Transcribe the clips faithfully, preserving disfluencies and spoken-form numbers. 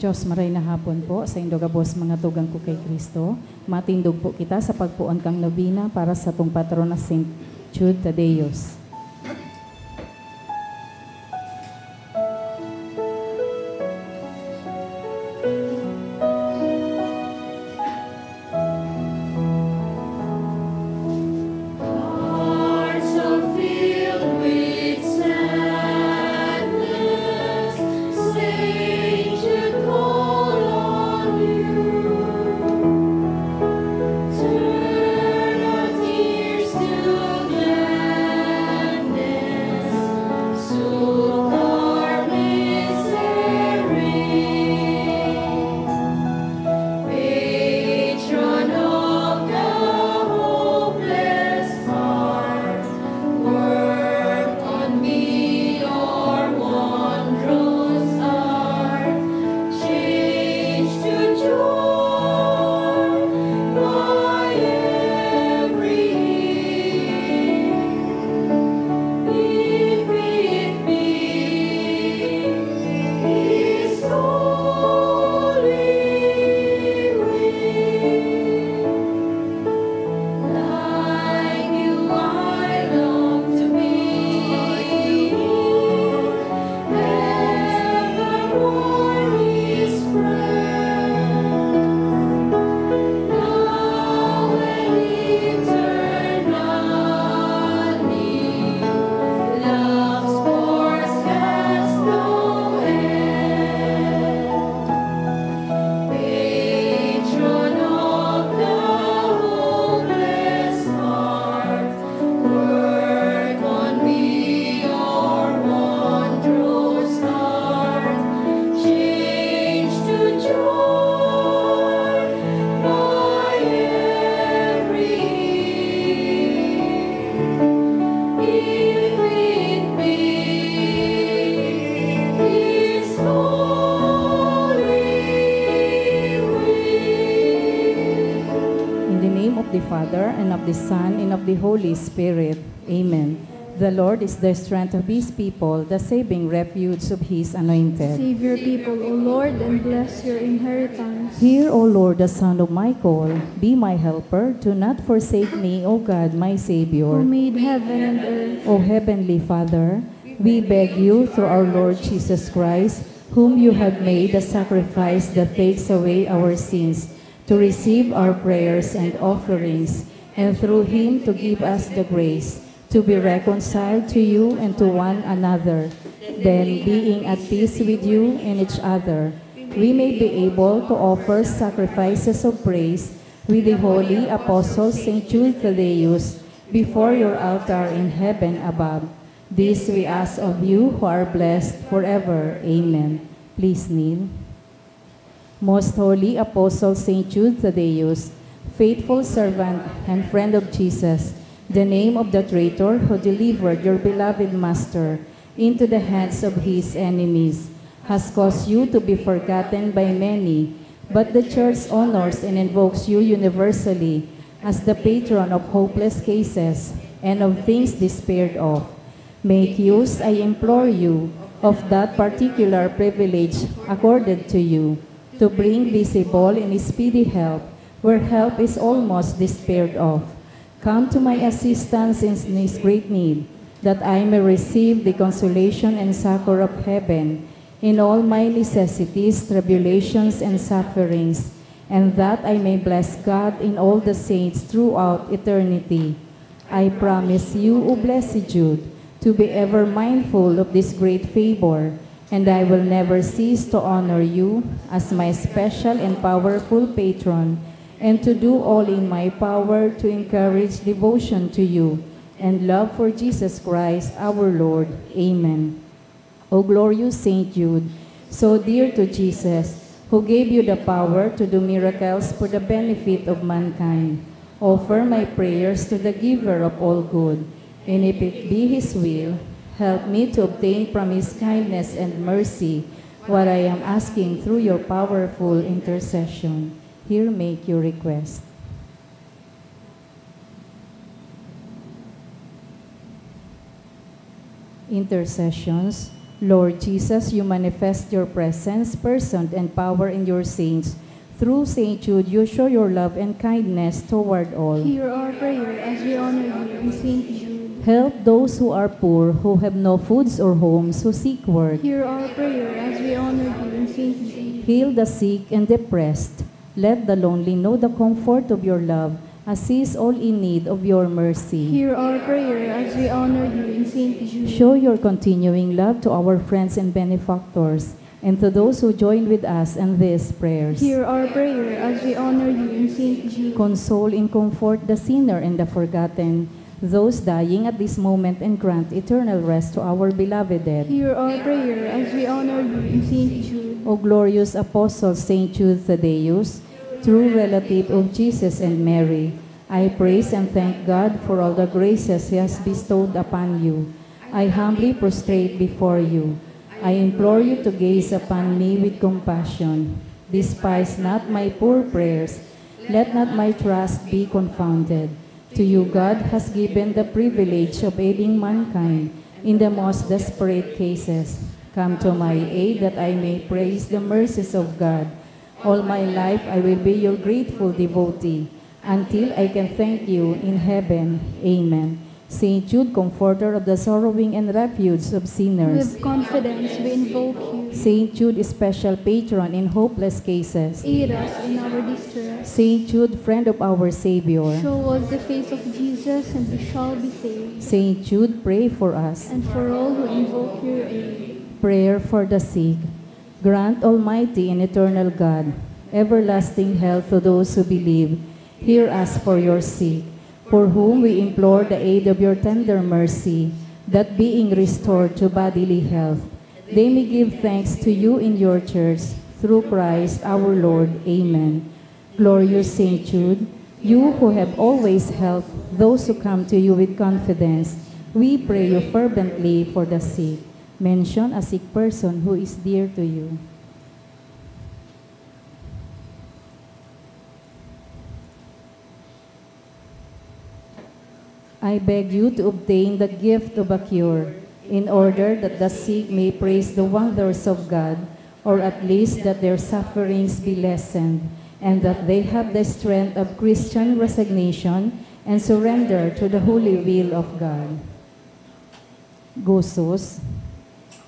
Diyos, maray na hapon po sa indo gabos, mga tugang ko kay Cristo. Matindog po kita sa pagpoon kan nobena para sa satong patron na Saint Jude Thaddeus. Hearts are filled with sadness, saints should call on you. Turn our tears to gladness, soothe our misery. Patron of the hopeless heart, work on me your wondrous art. Change to joy my every if it be His holy will. Like you, I long to be evermore His friend. Now and eternally, love's course has no end. Patron of the hopeless heart, work on me your wondrous art. Change to joy my every if it be His holy will. In the name of the Father, and of the Son, and of the Holy Spirit. Amen. The Lord is the strength of His people, the saving refuge of His anointed. Save your people, O Lord, and bless your inheritance. Hear, O Lord, the sound of my call. Be my helper. Do not forsake me, O God, my Savior. Who made heaven and earth. O Heavenly Father, we beg you through our Lord Jesus Christ, whom you have made a sacrifice that takes away our sins, to receive our prayers and offerings, and through him to give us the grace to be reconciled to you and to one another. Then, being at peace with you and each other, we may be able to offer sacrifices of praise with the holy apostle Saint Jude Thaddeus before your altar in heaven above. This we ask of you who are blessed forever. Amen. Please kneel. Most Holy Apostle Saint Jude Thaddeus, faithful servant and friend of Jesus, the name of the traitor who delivered your beloved Master into the hands of his enemies, has caused you to be forgotten by many, but the Church honors and invokes you universally as the patron of hopeless cases and of things despaired of. Make use, I implore you, of that particular privilege accorded to you, to bring visible and speedy help where help is almost despaired of. Come to my assistance in this great need, that I may receive the consolation and succor of heaven in all my necessities, tribulations, and sufferings, and that I may bless God in all the saints throughout eternity. I promise you, O Blessed Jude, to be ever mindful of this great favor, and I will never cease to honor you as my special and powerful patron, and to do all in my power to encourage devotion to you and love for Jesus Christ our Lord. Amen. O glorious Saint Jude, so dear to Jesus, who gave you the power to do miracles for the benefit of mankind, offer my prayers to the Giver of all good, and if it be His will, help me to obtain from His kindness and mercy what I am asking through your powerful intercession. Here make your request. Intercessions. Lord Jesus, you manifest your presence, person, and power in your saints. Through Saint Jude, you show your love and kindness toward all. Hear our prayer as we honor you in Saint Jude. Help those who are poor, who have no foods or homes, who seek work. Hear our prayer as we honor you in Saint Jude. Heal the sick and depressed. Let the lonely know the comfort of your love. Assist all in need of your mercy. Hear our prayer as we honor you in Saint Jude. Show your continuing love to our friends and benefactors, and to those who join with us in these prayers. Hear our prayer as we honor you in Saint Jude. Console and comfort the sinner and the forgotten, those dying at this moment, and grant eternal rest to our beloved dead. Hear our prayer as we honor you in Saint Jude. O glorious Apostle Saint Jude Thaddeus, true relative of Jesus and Mary, I praise and thank God for all the graces He has bestowed upon you. I humbly prostrate before you. I implore you to gaze upon me with compassion. Despise not my poor prayers. Let not my trust be confounded. To you, God has given the privilege of aiding mankind in the most desperate cases. Come to my aid that I may praise the mercies of God. All my life I will be your grateful devotee, until I can thank you in heaven. Amen. Saint Jude, comforter of the sorrowing and refuge of sinners. With confidence we invoke you. Saint Jude, special patron in hopeless cases. Aid us in our distress. Saint Jude, friend of our Savior. Show us the face of Jesus and we shall be saved. Saint Jude, pray for us. And for all who invoke your aid. Prayer for the sick. Grant, Almighty and eternal God, everlasting health to those who believe. Hear us for your sick, for whom we implore the aid of your tender mercy, that being restored to bodily health, they may give thanks to you in your church, through Christ our Lord. Amen. Glorious Saint Jude, you who have always helped those who come to you with confidence, we pray you fervently for the sick. Mention a sick person who is dear to you. I beg you to obtain the gift of a cure, in order that the sick may praise the wonders of God, or at least that their sufferings be lessened, and that they have the strength of Christian resignation and surrender to the holy will of God. Gustos,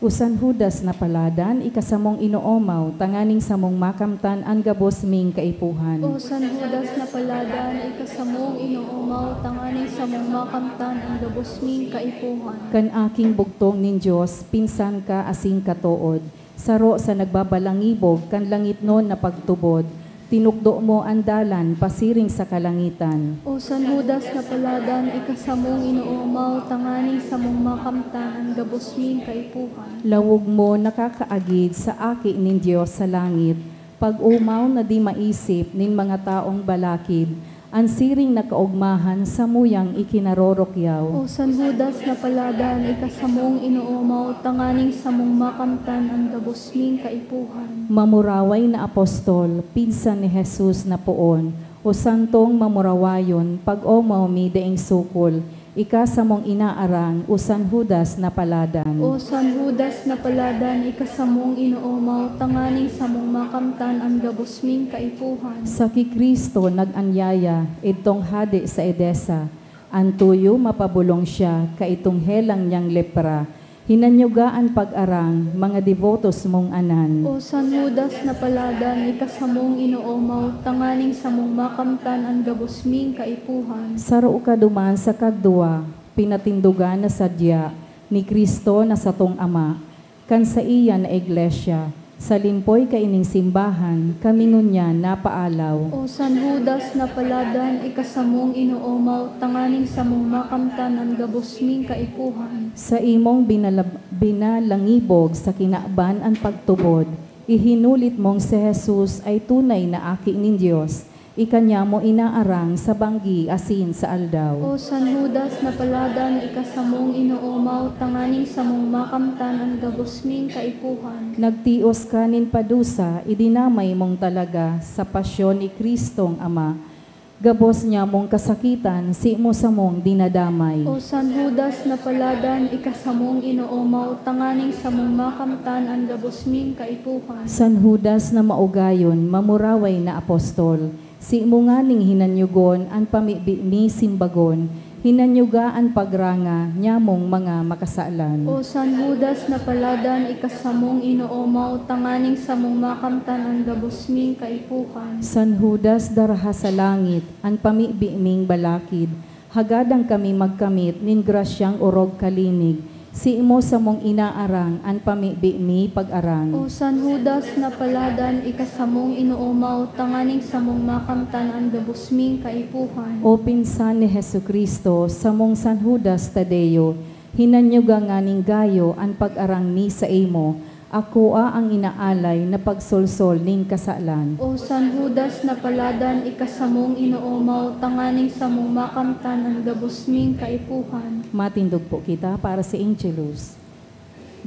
o San Judas na paladan, ika samong inoomaw, tanganing samong makamtan an gabos ming kaipuhan. O San Judas na paladan, ika samong inoomaw, tanganing samong makamtan an gabos ming kaipuhan. Kan aking bugtong nin Dios, pinsan ka asin katood, saro sa nagbabalangibog kan langitnon na pagtubod, tinukdo mo an dalan pasiring sa kalangitan. O San Judas na paladan, ika samong inoomaw tanganing samong makamtan an gabos ming kaipuhan. Lawog mo nakakaagid sa Aki nin Dios sa langit, pag-omaw na di maisip nin mga taong balakid, an siring na kaogmahan samuyang ikinarorokyaw. O San Judas na paladan, ika samong inoomaw tanganing samong makamtan an gabos ming kaipuhan. Mamuraway na apostol, pinsan ni Jesus na poon, o santong mamurawayon, pag-omaw mi daing sukol, ika samong inaarang, o San Judas na paladan. O San Judas na paladan, ika samong inoomaw tanganing samong makamtan an gabos ming kaipuhan. Sa ki Cristo nag-anyaya, idtong hade sa Edesa, an tuyo mapabolong siya, kaitong helang niyang lepra, hinanyuga an pag-arang, mga debotos mong anan. O San Judas na paladan, ika samong inoomaw tanganing samong makamtan an gabos ming kaipuhan. Saro ka duman sa kagduwa, pinatindogan na sadya ni Cristo na satong Ama, kan saiya na iglesia, sa limpoy kaining simbahan, kami ngunyan napaalaw. O San Judas na paladan, ika samong inoomaw tanganing samong makamtan an gabos ming kaipuhan. Sa imong binalab-, binalangibog sa kinaban an pagtubod, ihinulit mong si Jesus ay tunay na Aki nin Dios, ika niya mo inaarang sa banggi asin sa aldaw. O San Judas na paladan, ika samong inoomaw tanganing samong makamtan an gabos ming kaipuhan. Nagtios ka nin padusa, idinamay mong talaga sa pasyon ni Cristong Ama. Gabos nyamong kasakitan, simo samong dinadamay. O San Judas na paladan, ika samong inoomaw, tanganing samong makamtan an gabos ming kaipuhan. San Judas na maugayon, mamuraway na apostol, simo nganing hinanyogon an pamibi mi simbagon, hinanyoga an pagranga nyamong mga makasalan. O San Judas na paladan, ika samong inoomaw, tanganing samong makamtan an gabos ming kaipuhan. San Judas daraha sa langit, an pamibi ming balakid, hagadan kami magkamit nin grasyang orog kalinig, simo samong inaarang an pamibi mi pag-arang. O San Judas na paladan, ika samong inoomaw, tanganing samong makamtan an gabos ming kaipuhan. O pinsan ni Jesu-Cristo, samong San Judas Tadeo, hinanyoga nganing gayo an pag-arang mi saimo, akoa ang inaalay na pagsolsol nin kasalan. O San Judas na paladan, ika samong inoomaw, tanganing samong makamtan an gabos ming kaipuhan. Matindog po kita para sa Angelus.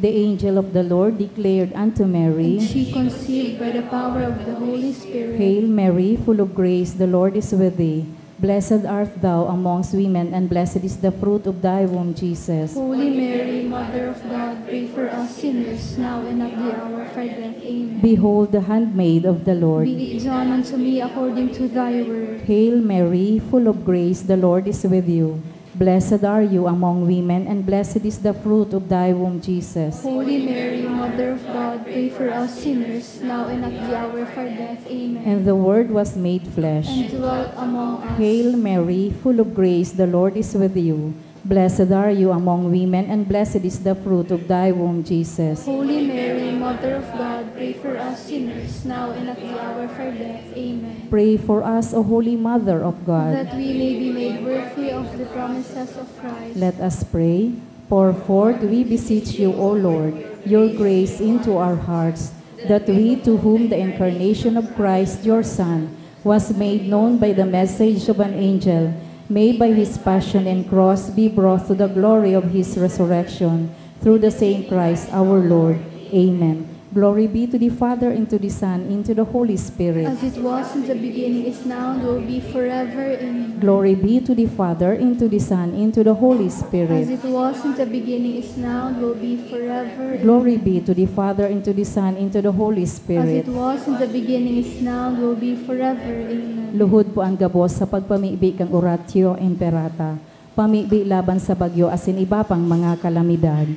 The angel of the Lord declared unto Mary, And she conceived by the power of the Holy Spirit. Hail Mary, full of grace, the Lord is with thee. Blessed art thou amongst women, and blessed is the fruit of thy womb, Jesus. Holy Mary, Mother of God, pray for us sinners, now and at the hour of our death. Amen. Behold the handmaid of the Lord. Be it done unto me according to thy word. Hail Mary, full of grace, the Lord is with you. Blessed are you among women, and blessed is the fruit of thy womb, Jesus. Holy Mary, Mother of God, pray for us sinners, now and at the hour of our death. Amen. And the Word was made flesh. And dwelt among us. Hail Mary, full of grace, the Lord is with you. Blessed are you among women, and blessed is the fruit of thy womb, Jesus. Holy Mary, Mother of God, pray for us sinners, now and at the hour of our death. Amen. Pray for us, O Holy Mother of God. That we may be made worthy of the promises of Christ. Let us pray. Pour forth, we beseech you, O Lord, your grace into our hearts, that we, to whom the incarnation of Christ, your Son, was made known by the message of an angel, may by his passion and cross be brought to the glory of his resurrection, through the same Christ our Lord. Amen. Glory be to the Father, and to the Son, and to the Holy Spirit. As it was in the beginning, is now, and will be forever. Amen. Glory be to the Father, and to the Son, and to the Holy Spirit. As it was in the beginning, is now, and will be forever. Amen. Glory be to the Father, and to the Son, and to the Holy As Spirit. It was in the beginning, is now, and will be forever. Amen. Luhod po ang gabos sa pagpamibi kan Oratio Imperata. Pamibi laban sa bagyo asin iba pang mga kalamidad.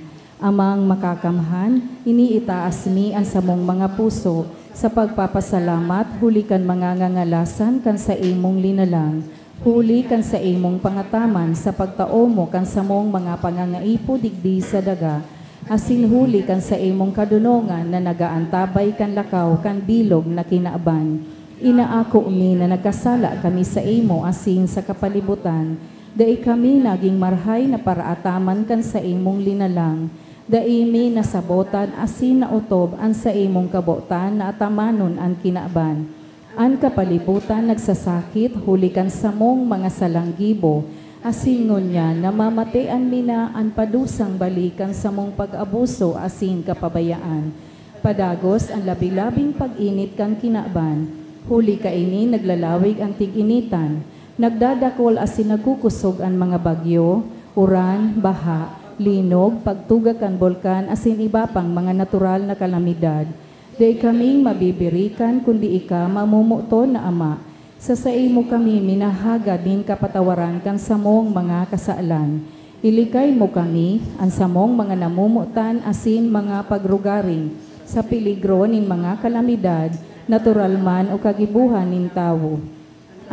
Amang Makakamhan, iniitaas mi an samong mga puso sa pagpapasalamat huli kan mga ngangalasan kan saimong linalang, huli kan saimong pangataman sa pagtao mo kan samong mga pangangaipo digdi sa daga, asin huli kan saimong kadonongan na nagaantabay kan lakaw kan bilog na kinaban. Inaako mi na nagkasala kami saimo asin sa kapalibutan, dai kami nagin marahay na paraataman kan saimong linalang. Dai mi nasabotan asin naotob an saimong kabotan na atamanon an kinaban. An kapalibutan nagsasakit huli kan samong mga salang gibo, asin ngunyan namamatean mi na an padusang bali kan samong pag-abuso asin kapabayaan. Padagos an labi-labing pag-init kan kinaban, huli kaini naglalawig an tig-initan, nagdadakol asin nagkukosog an mga bagyo, uran, baha, linog, pagtuga kan bulkan asin iba pang mga natural na kalamidad. Dai kaming mabibirikan kundi ika, mamomoton na Ama. Sa saimo kami minahagad nin kapatawaran kan samong mga kasalan. Ilikay mo kami, an samong mga namomotan asin mga pagrugaring, sa peligro nin mga kalamidad, natural man o kagibohan nin tawo.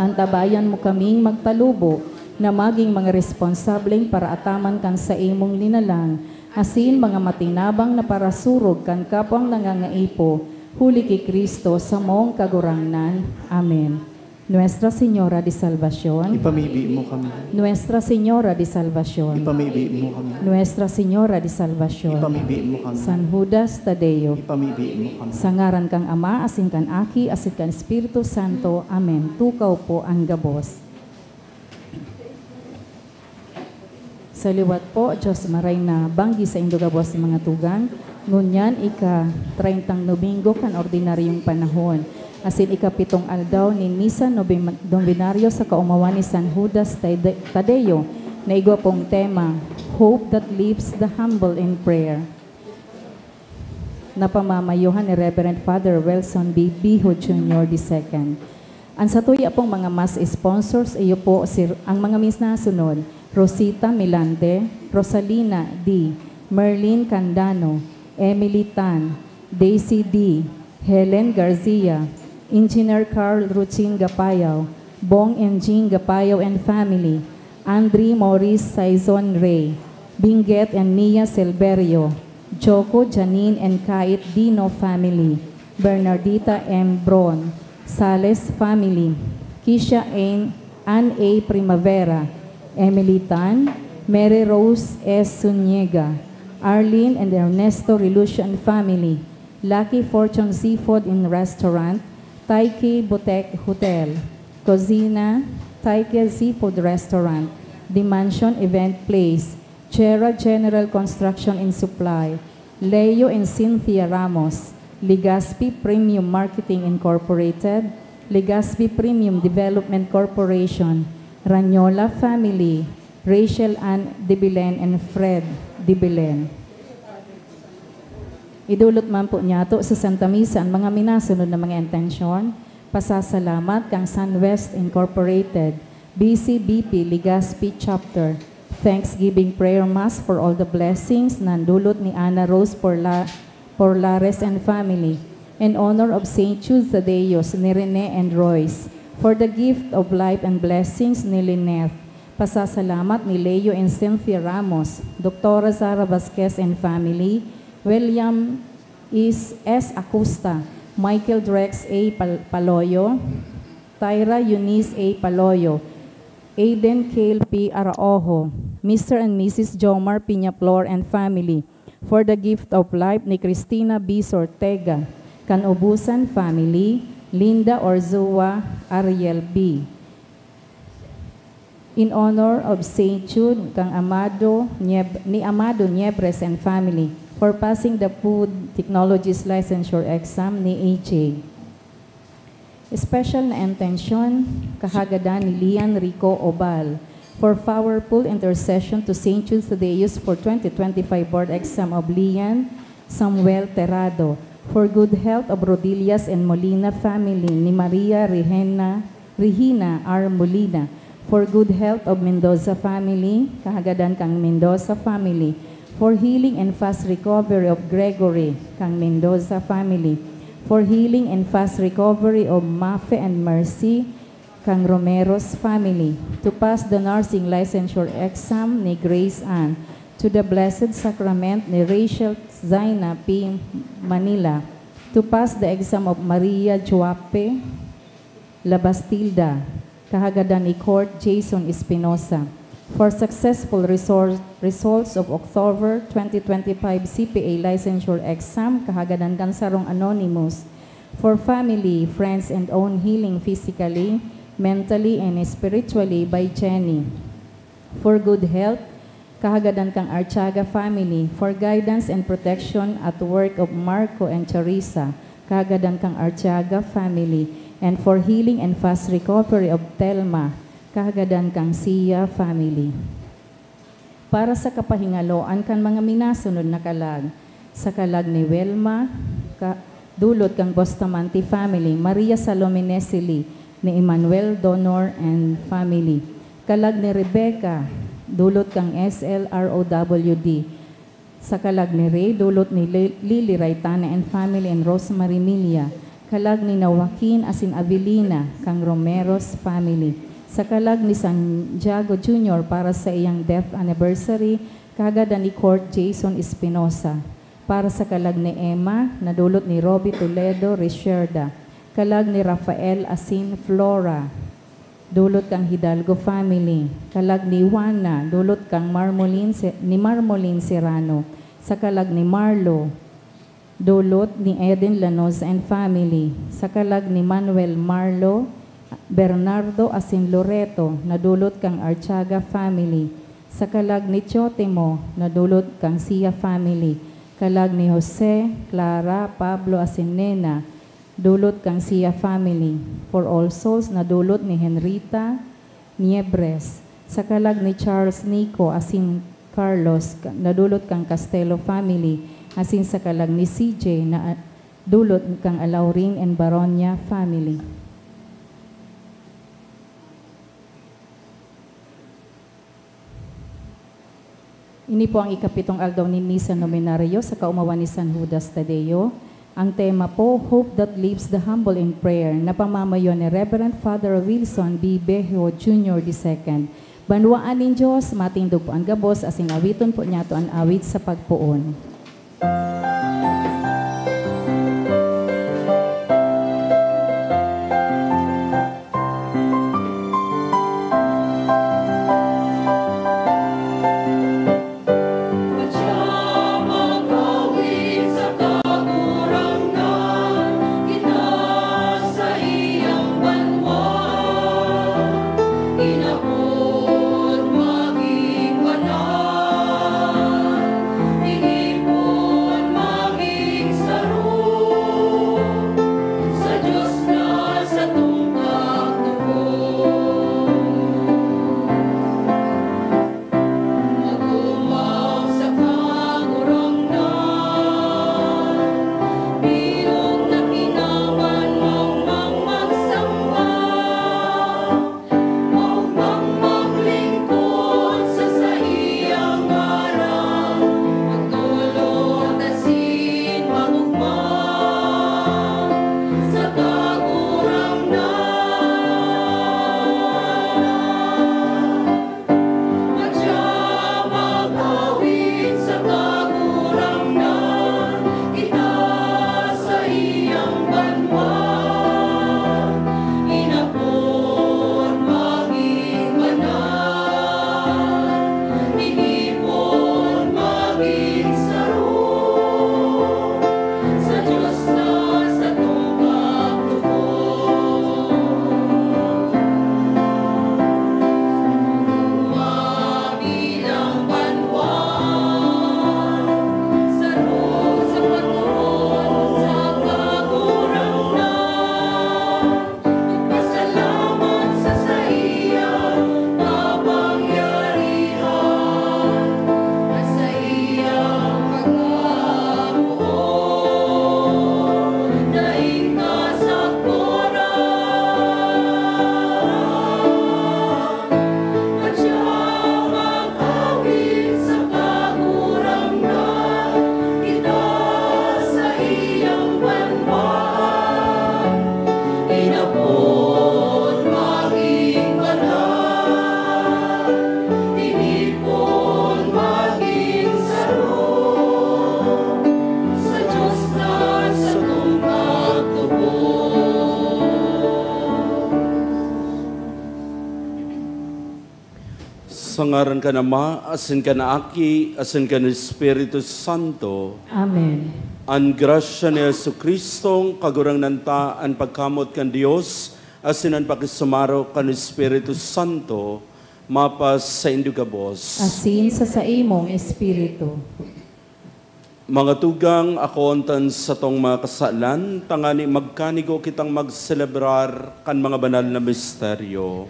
Antabayan mo kaming magtalubo na magin mga responsableng paraataman kan saimong linalang, asin mga matinabang na parasurog kan kapwang nangangaipo, huli ki Cristo, samong Kagurangnan. Amen. Nuestra Señora de Salvacion. Ipamibi mo kami. Nuestra Señora de Salvacion. Ipamibi mo kami. Nuestra Señora de Salvacion. Ipamibi mo kami. San Judas Tadeo. Ipamibi mo kami. Sa ngaran kan Ama, asin kan Aki, asin kan Espiritu Santo. Amen. Tukaw po ang gabos. Sa liwat po, Diyos maray na banggi saindo gabos mga tugang, ngunyan ika-treyntang Domingo kan ordinaryong panahon. asin ikapitong aldaw nin Misa Nobim-, Nobenaryo sa kaomawan ni San Judas Tade-, Tadeo, na igwa pong tema, Hope that Lifts the Humble in Prayer, na pamamayohan ni Reverend Father Wilson B. Biho Junior the second. Ang satuya pong mga mass sponsors, iyo po si, ang mga minasunod, Rosita Milante, Rosalina D., Merlin Candano, Emily Tan, Daisy D., Helen Garcia, Engineer Carl Ruchin Gapayaw, Bong and Jing Gapayaw and family, Andre Maurice Saison Rey, Binget and Nia Silverio, Choco, Janine and Kait Dino family, Bernardita M. Bron, Sales family, Kisha Ann, Ann A. Primavera, Emily Tan, Mary Rose S. Zuniga, Arlene and Ernesto Relucian family, Lucky Fortune Seafood and Restaurant, Taiki Boutique Hotel, Cozina, Taiki Seafood Restaurant, The Mansion Event Place, Chera General Construction and Supply, Leo and Cynthia Ramos, Legazpi Premium Marketing Incorporated, Legazpi Premium Development Corporation, Ranyola Family, Rachel Ann Debelen and Fred Debelen. Idulot man po niyato sa Santa Misa an mga minasunod na mga intensyon: pasasalamat kan Sunwest Incorporated, B C B P Legazpi Chapter, Thanksgiving Prayer Mass for all the blessings na dulot ni Ana Rose Porla-, Porlares and family, in honor of Saint Jude Thaddeus ni Rene and Royce, for the gift of life and blessings ni Lynette, pasasalamat ni Leo and Cynthia Ramos, Doktora Zara Vasquez and family, William Is S. Acosta, Michael Drex A. Pal-, Paloyo, Tyra Eunice A. Paloyo, Aiden Cale P. Araojo, Mister and Missus Jomar Piñaflor and family, for the gift of life ni Cristina B. Sortega, kan Ubusan family, Linda Orzua, Ariel B. In honor of Saint Jude kang Amado Nieb-, ni Amado Niebres and family for passing the Food Technologies Licensure Exam ni A J. Special na intensyon, kahagadan ni Lian Rico Obal, for powerful intercession to Saint Jude Thaddeus for twenty twenty-five board exam of Lian Samuel Terrado, for good health of Rodillas and Molina family ni Maria Rehena, Regina R. Molina, for good health of Mendoza family, kahagadan kang Mendoza family, for healing and fast recovery of Gregory kang Mendoza family, for healing and fast recovery of Mafe and Mercy kang Romero's family, to pass the nursing licensure exam ni Grace Ann, to the Blessed Sacrament ni Rachel Zaina P. Manila, to pass the exam of Maria Juape Labastilda, kahagadan ni Court Jason Espinosa, for successful resor-, results of October twenty twenty-five C P A licensure exam, kahagadan kan sarong anonymous, for family, friends, and own healing physically, mentally, and spiritually by Jenny. For good health, kahagadan kang Artiaga family, for guidance and protection at work of Marco and Charissa, kahagadan kang Artiaga family, and for healing and fast recovery of Telma, kahagadan kang Sia family. Para sa kapahingaloan kan mga minasunod na kalag, sa kalag ni Wilma, ka-, dulot kan Bustamante family, Maria Salome Nesili, ni Emmanuel Donor and family. Kalag ni Rebecca, dulot kan S L R O W D. Sa kalag ni Ray, dulot ni Li-, Lily Raitana and family and Rosemary Milia. Kalag ni na Joaquin asin Avelina, kan Romero's family. Sa kalag ni Santiago Junior para sa iyang death anniversary, kahagadan ni Court Jason Espinosa. Para sa kalag ni Emma, nadulot ni Robbie Toledo Risherda. Kalag ni Rafael asin Flora, dulot kan Hidalgo family. Kalag ni Juana, dulot kan Marmolin Se-, ni Marmolin Serrano. Sa kalag ni Marlo, dulot ni Eden Lanosa and family. Sa kalag ni Manuel Marlo, Bernardo asin Loreto, nadulot kan Artiaga family. Sa kalag ni Chotemo, nadulot kan Sia family. Kalag ni Jose, Clara, Pablo asin Nena, dulot kan Sia family. For All Souls, na dulot ni Henrita Niebres, sa kalag ni Charles Nico asin Carlos, ka-, na dulot kan Castelo family, asin sa kalag ni C J, na, a-, dulot kan Alaurin and Baronia family. Ini po ang ikapitong aldaw nin Misa Novenario sa kaomawan ni San Judas Tadeo. Ang tema po, "Hope that leaves the humble in prayer," na pamamayo ni Reverend Father Wilson B. Bejo Junior the second. Banwaan nin Dios, matindog po an gabos, asin awiton po niyato an awit sa pagpoon. Tinipon magin saro, sa Dios na satong pagtubod. Mag-omaw sa Kagurangnan, bilog na kinaban, maogmang magsamba. Maogmang maglingkod sa saiyang ngaran, magtulot asin mag-ogma sa Kagurangnan. Madya mag-awit sa Kagurangnan, kita sa iyang banwa. Inapod magin banal, tinipon magin saro, sa Dios na satong pagtubod. Mabilang banwa, saro sa pagtubod sa Kagurangnan. Magpasalamat sa saiyang kapangyarihan, na saiyang pagkapoon daing kasagkoran. Madya mag-awit sa Kagurangnan, kita sa iyang banwa. Inapod magin banal, tinipon magin saro, sa Dios na satong pagtubod. Sa ngaran kan Ama, asin kan Aki, asin kan Espiritu Santo. Amen. An grasya ni Jesu-Cristong Kagurangnan ta, an pagkamoot kan Dios, asin an pakisumaro kan Espiritu Santo, mapasaindo gabos. Asin sa saimong espiritu. Mga tugang, akoon ta an satong mga kasalan, tangani magkanigo kitang magselebrar kan mga banal na misteryo.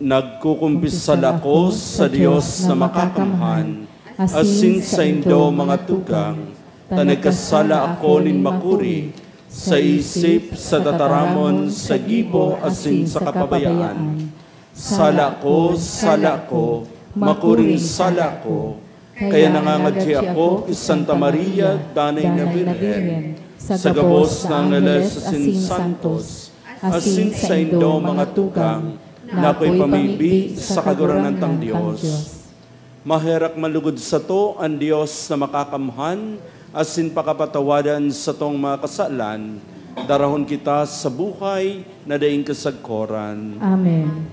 Nagkukumpisal ako sa Dios na makakamhan, asin saindo, mga tugang, ta nagkasala ako nin makuri, sa isip, sa tataramon, sa gibo, asin sa kapabayaan. Sala ko, sala ko, makuring sala ko. Kaya nangangadyi ako ki Santa Maria, Danay na Birhen, sa gabos na angheles asin santos, asin saindo, mga tugang, na akoy pamibi sa Kagurangnan tang Dios. Maherak man lugod sato an Dios na makakamhan, asin pakapatawadan satong mga kasalan, darahon kita sa buhay na daing kasagkoran. Amen.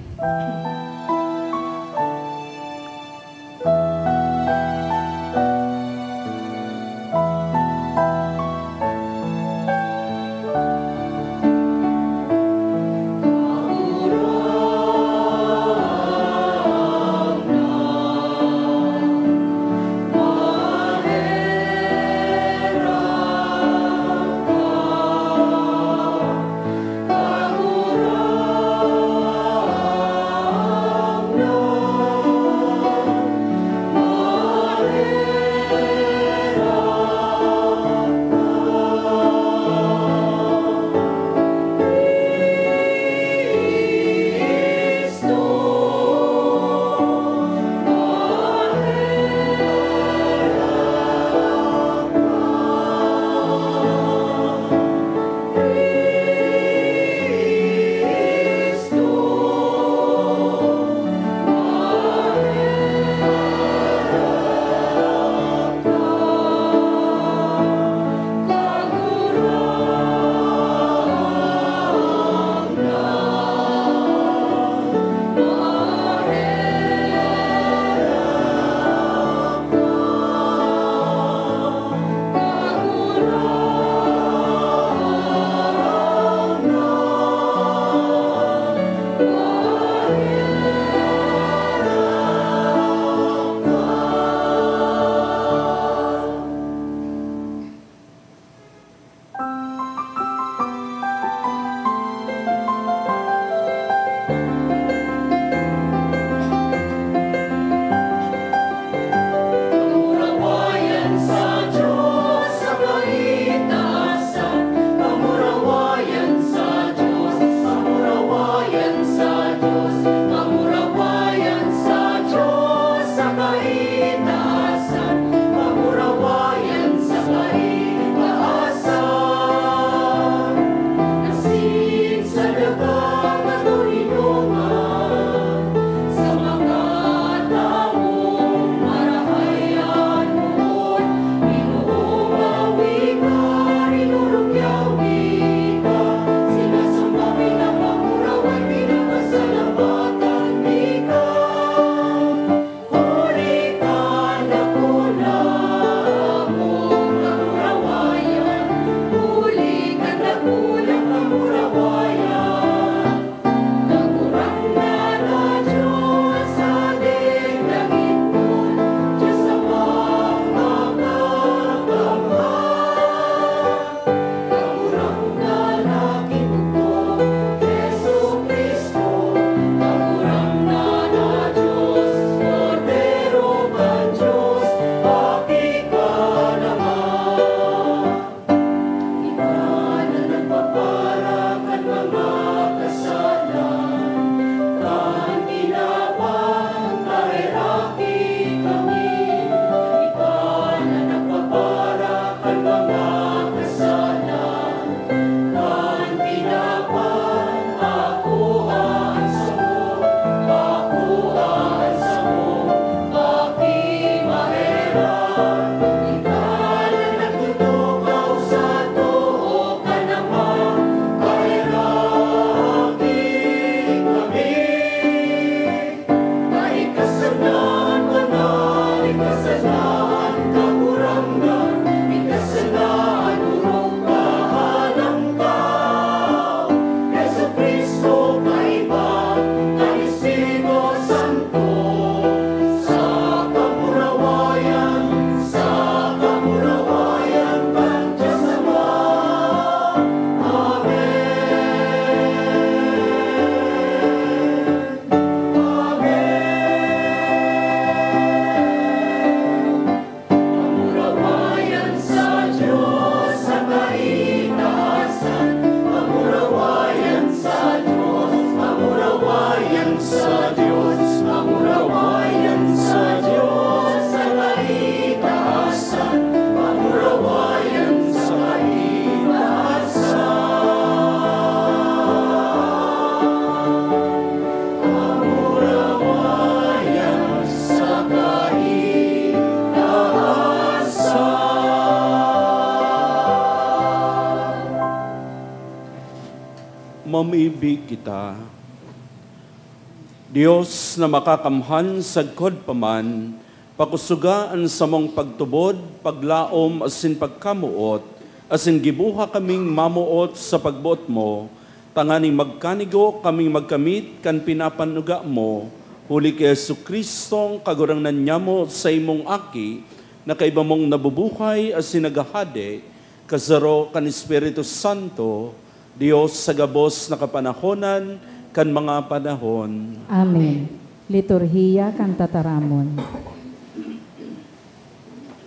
Mamibi kita. Dios na makakamhan, sagkod pa man, pakusoga an samong pagtubod, paglaom asin pagkamoot, asin gibuha kaming mamoot sa pagboot mo, tanganing magkanigo kaming magkamit kan pinapanuga mo, huli ki Jesu-Cristong Kagurangnan nyamo, saimong Aki, na kaiba mong nabubuhay asin naghahade, kasaro kan Espiritu Santo, Dios sa gabos na kapanahonan kan mga panahon. Amen. Liturhiya kan Tataramon.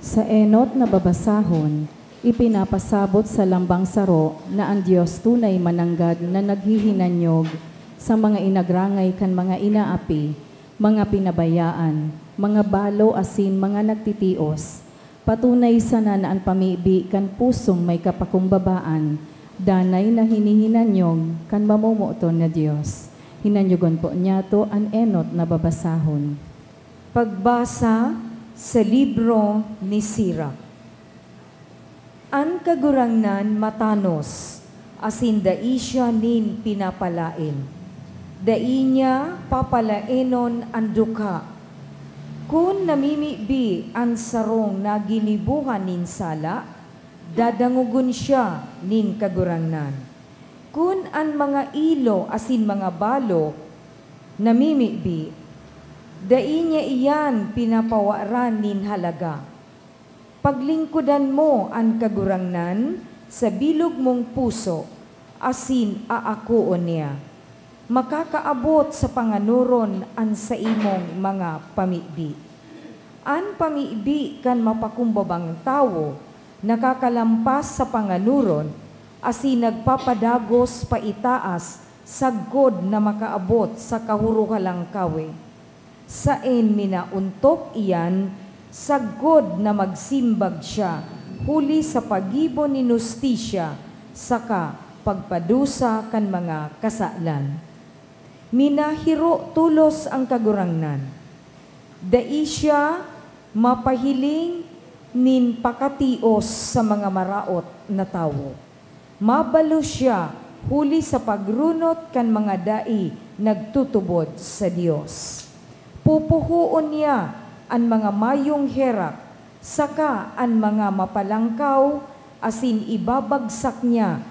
Sa enot na babasahon, ipinapasabot sa lambang saro na an Dios tunay mananggad na naghihinanyog sa mga inagrangay kan mga inaapi, mga pinabayaan, mga balo asin mga nagtitios. Patunay sana na an pamibi kan pusong may kapakumbabaan, danay na hinihinanyog kan mamomoton na Dios. Hinanyogon po niyato an enot na babasahon. Pagbasa sa libro ni Sirach. An Kagurangnan matanos, asin dai siya nin pinapalaen. Dai niya papalaenon an dukha. Kun namimibi an sarong naginibohan nin sala, dadangogon siya nin Kagurangnan. Kun an mga ilo asin mga balo namimibi, dai niya iyan pinapawaran nin halaga. Paglingkodan mo an Kagurangnan sa bilog mong puso, asin aakoon niya. Makakaabot sa panganoron an saimong mga pamibi. An pamibi kan mapakumbabang tawo nakakalampas sa panganoron asin nagpapadagos paitaas sagkod na makaabot sa kahuruhalang kawe. Saen minaontok iyan sagkod na magsimbag siya huli sa paggibo nin hustisya saka pagpadusa kan mga kasalan. Minahiro tolos an Kagurangnan. Dai siya mapahiling nin pakatios sa mga maraot na tawo. Mabalo siya huli sa pagrunot kan mga dai nagtutubod sa Dios. Pupuhoon niya an mga mayong herak saka an mga mapalangkaw, asin ibabagsak niya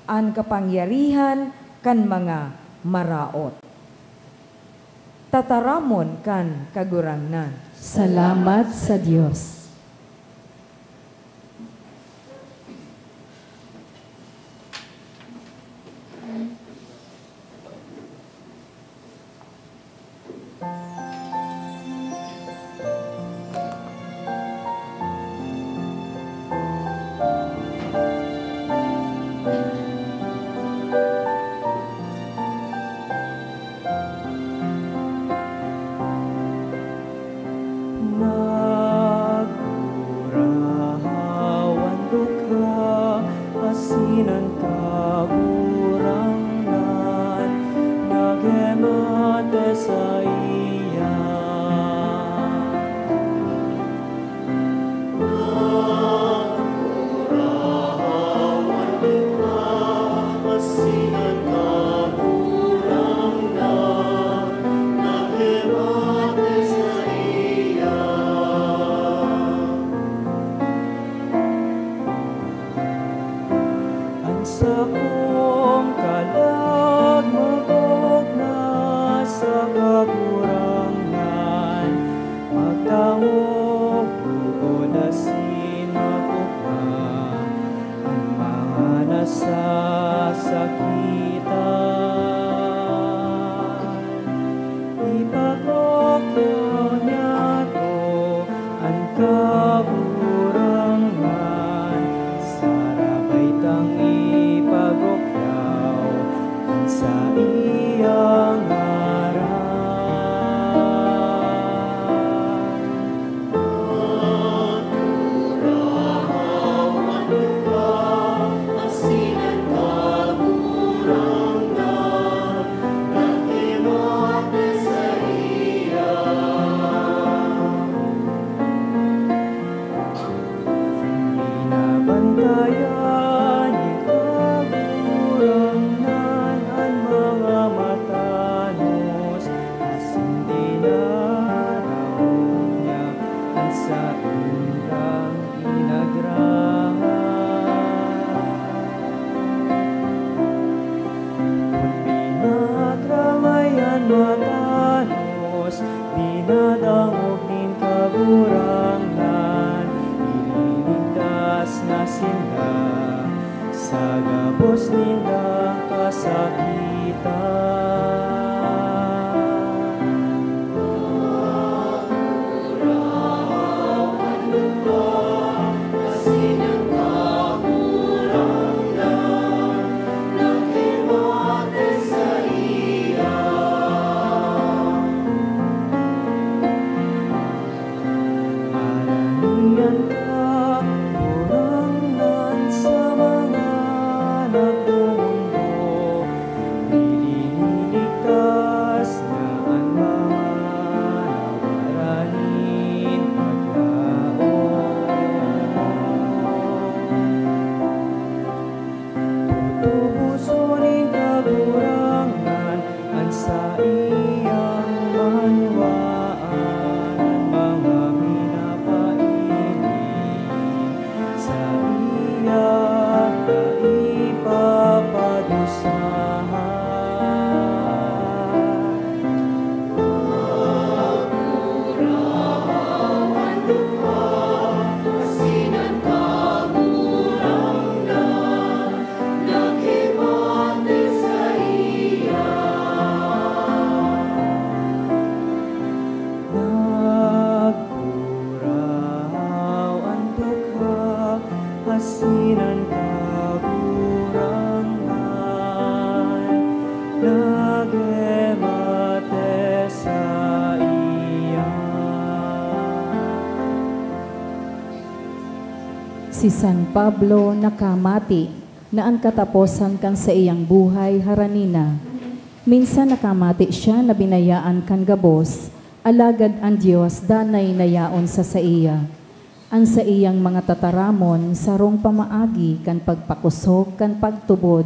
an kapangyarihan kan mga maraot. Tataramon kan Kagurangnan. Salamat sa Dios. saindang inagrahan. Kun pinagramay an matanos, dinadangog nin Kagurangnan, ililigtas na sinda sa gabos nindang kasakitan. Aranian ka, Kagurangnan, sa mga nagmumundo, ililigtas na an mga nawaran nin pagkaon. Tutuboson nin Kagurangnan an saiyang banwaan, an mga minapahiling saiya kaipapadusahan. Nagkurahaw an dukha, asin an Kagurangnan nagmate saiya. Si San Pablo nakamati na an kataposan kan saiyang buhay harani na. Minsan nakamati siya na binayaan kan gabos, alagad an Dios danay na yaon sa saiya. An saiyang mga tataramon sarong pamaagi kan pagpakosog kan pagtubod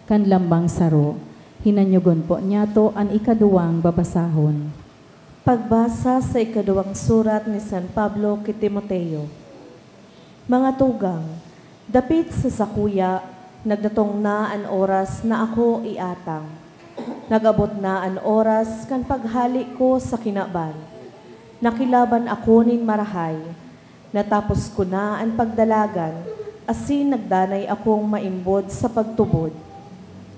kan lambang saro. Hinanyogon po niyato an ikaduwang babasahon. Pagbasa sa ikaduwang surat ni San Pablo ki Timoteo. Mga tugang, dapit sa sakuya, nagdatong na an oras na ako iatang. Nag-abot na an oras kan paghale ko sa kinaban. Nakilaban ako nin marahay. Natapos ko na an pagdalagan, asin nagdanay akong maimbod sa pagtubod.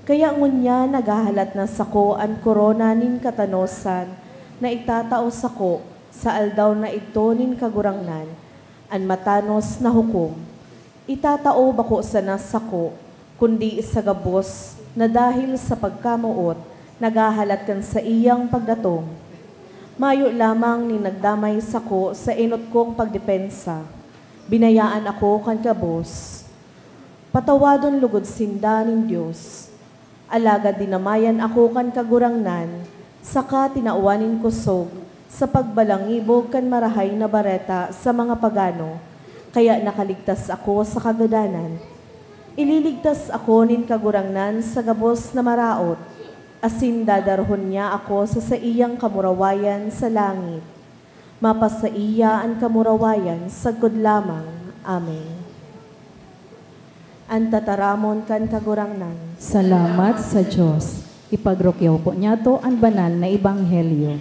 Kaya ngunyan naghahalat na sako an korona nin katanosan na itatao sako sa aldaw na idto nin Kagurangnan, an matanos na hukom. Itatao bako sana sako, kundi sa gabos na dahil sa pagkamoot naghahalat kan saiyang pagdatong. Mayo lamang nin nagdamay sako sa enot kong pagdepensa. Binayaan ako kan gabos. Patawadon logod sinda nin Dios. Alagad dinamayan ako kan Kagurangnan, saka tinawan nin kosog sa pagbalangibog kan Marahay na Bareta sa mga pagano, kaya nakaligtas ako sa kagadanan. Ililigtas ako nin Kagurangnan sa gabos na maraot, asin dadarhon niya ako sa saiyang kamurawayan sa langit. Mapasaiya an kamurawayan sagkod lamang. Amen. An tataramon kan Kagurangnan. Salamat sa Dios. Ipagrukyaw po niyato an banal na ebanghelyo.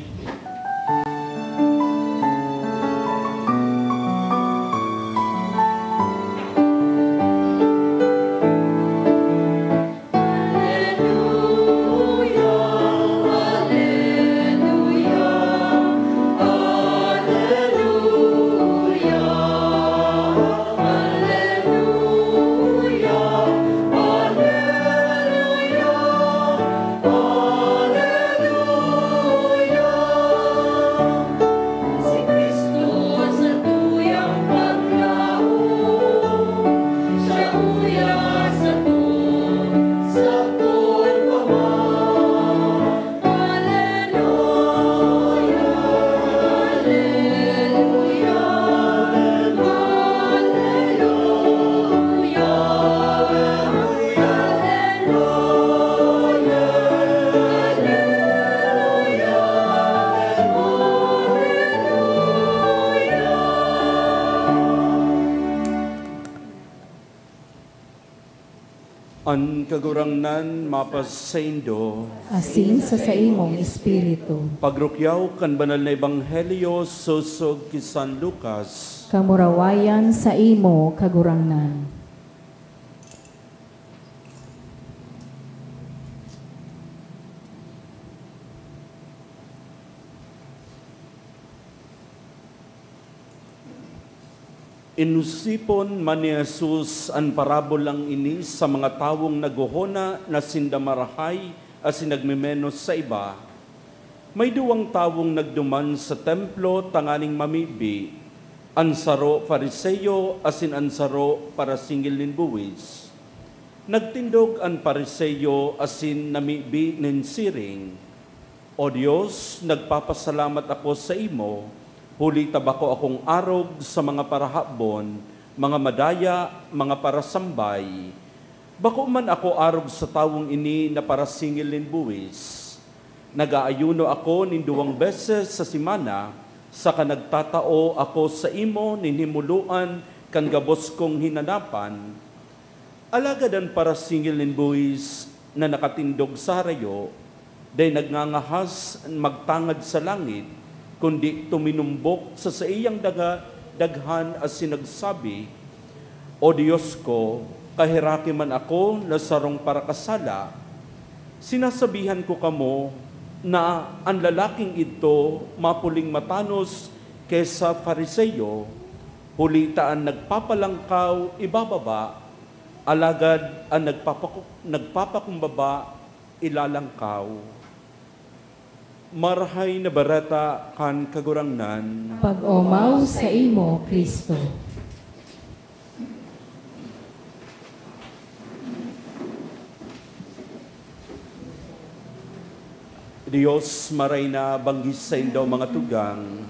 An Kagurangnan mapasaindo. Asin sa saimong espiritu. Pagrukyaw kan Banal na Ebanghelyo sosog ki San Lucas. Kamurawayan saimo, Kagurangnan. Inosipon man ni Jesus an parabolang ini sa mga tawong naghohona na sinda marahay asin nagmemenos sa iba. May duwang tawong nagduman sa templo tanganing mamibi, an saro Fariseo asin an saro parasingil nin buhis. Nagtindog an Fariseo asin namibi nin siring, "O Dios, nagpapasalamat ako saimo, huli ta bako akong arog sa mga parahabon, mga madaya, mga parasambay. Bako man ako arog sa tawong ini na parasingil nin buhis. Nag-aayuno ako nin duwang beses sa semana, saka nagtatao ako saimo nin himoloan kan gabos kong hinanapan." Alagad an parasingil nin buhis na nakatindog sa harayo, dai nagngangahas magtangad sa langit, kundi tuminumbok sa saiyang daga-, daghan asin nagsabi, "O Dios ko, kaheraki man ako na sarong parakasala. Sinasabihan ko kamo na an lalaking idto mapuling matanos ki sa Fariseo, huli ta an nagpapalangkaw ibababa, alagad an nagpapaku-, nagpapakumbaba ilalangkaw." Marahay na Bareta kan Kagurangnan. Pag-omaw saimo, Cristo. Dios, maray na banggi saindo, mga tugang.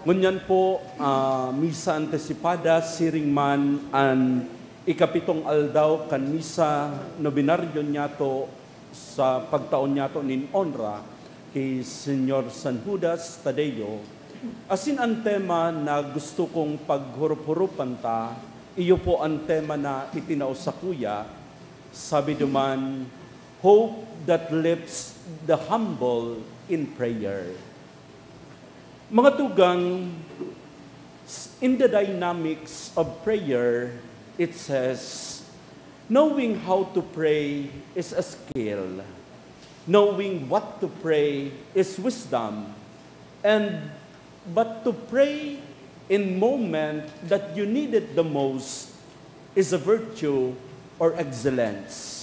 Ngunyan po, ah, misa antisipada, siring man an ikapitong aldaw kan misa nobinaryo niyato sa pagtao niyato nin onra ki Señor San Judas Tadeo. Asin an tema na gusto kong paghurup-hurupan ta, iyo po an tema na itinao sakuya. Sabi duman, "Hope that lifts the humble in prayer." Mga tugang, s-, in the dynamics of prayer, it says, "Knowing how to pray is a skill. Knowing what to pray is wisdom. And, but to pray in moment that you need it the most is a virtue or excellence."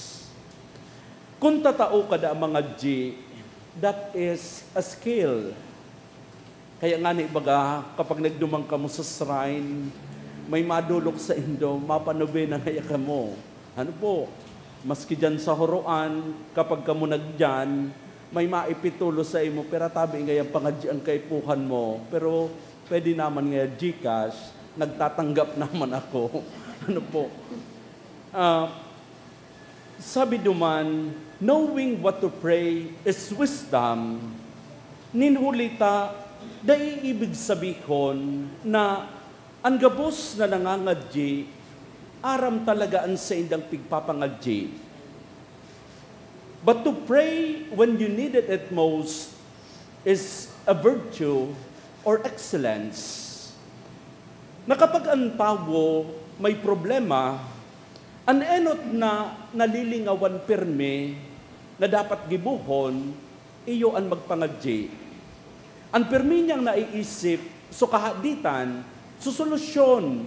Kun tatao ka da mangadyi, that is a skill. Kaya ngani, baga, kapag nagduman kamo sa shrine, may madolok saindo, mapanobena ngaya kamo. Ano po, maski diyan sa Horoan, kapag kamo nagdiyan, may maipitulo saimo, pero tabi ngayang pangadyi an kaipuhan mo. Pero pwede naman ngaya GCash, nagtatanggap naman ako. Ano po? Ah, Sabi duman, "Knowing what to pray is wisdom." Nin huli ta, dai ibig sabihon na an gabos na nangangadyi, aram talaga an saindang pigpapangadyi. But to pray when you need it at most is a virtue or excellence. Na kapag an tawo may problema, an enot na nalilingawan pirmi na dapat gibohon, iyo an magpangadyi. An pirmi niyang naiisip, so kahaditan, so solusyon,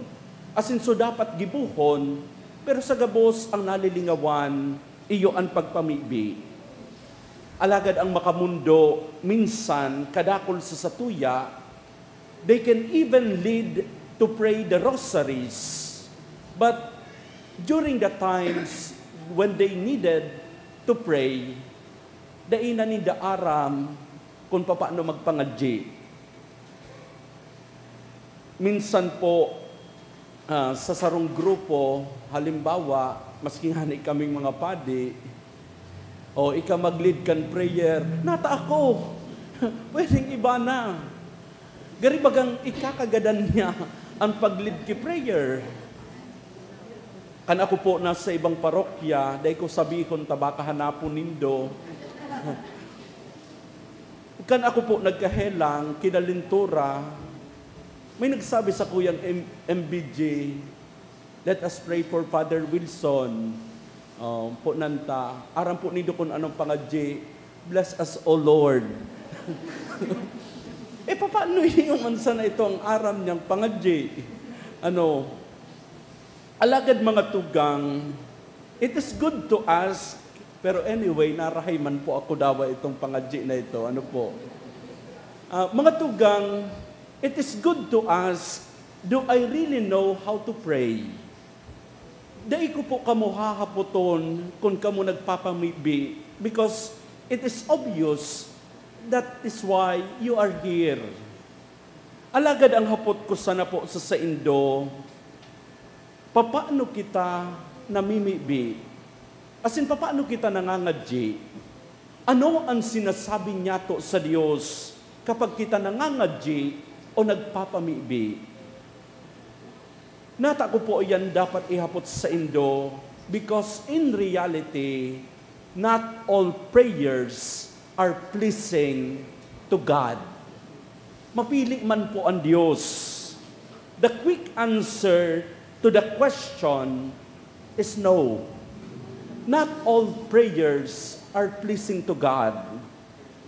asin so dapat gibohon, pero sa gabos an nalilingawan, iyo an pagpamibi. Alagad an makamundo, minsan, kadakul sa satuya, they can even lead to pray the rosaries. But during the times when they needed to pray, dai na ninda aram kun papaano magpangadyi. Minsan po, ah, sa sarong grupo, halimbawa, maski ngani kaming mga padi, o ika mag-lead kan prayer, "Nata ako! Pwedeng iba na." Gari bagang ikakagadan niya an pag-lead ki prayer. Kan ako po nasa ibang parokya, dai ko sabihon ta baka hanapon nindo. Kan ako po nagkahelang, kinalintura, may nagsabi sa kuyang M-, M B J, "Let us pray for Father Wilson." Oh, po nanta, aram po nindo kung anong pangadyi, "Bless us, O Lord." Eh, papaano yung man sana ito ang aram niyang pangadyi? Ano? Alagad, mga tugang, it is good to ask, pero anyway, narahay man po ako dawa itong pangadyi na ito. Ano po? Ah, mga tugang, it is good to ask, "Do I really know how to pray?" Dai ko po kamo hahapoton kun kamo nagpapamibi, because it is obvious that is why you are here. Alagad ang hapot ko sana po sa saindo, papaano kita namimibi? Asin papaano kita nangangadyi? Ano an sinasabi niyato sa Dios kapag kita nangangadyi o nagpapamibi? Nata ko po iyan dapat ihapot saindo, because in reality, not all prayers are pleasing to God. Mapili man po ang Dios. The quick answer to the question is no. Not all prayers are pleasing to God.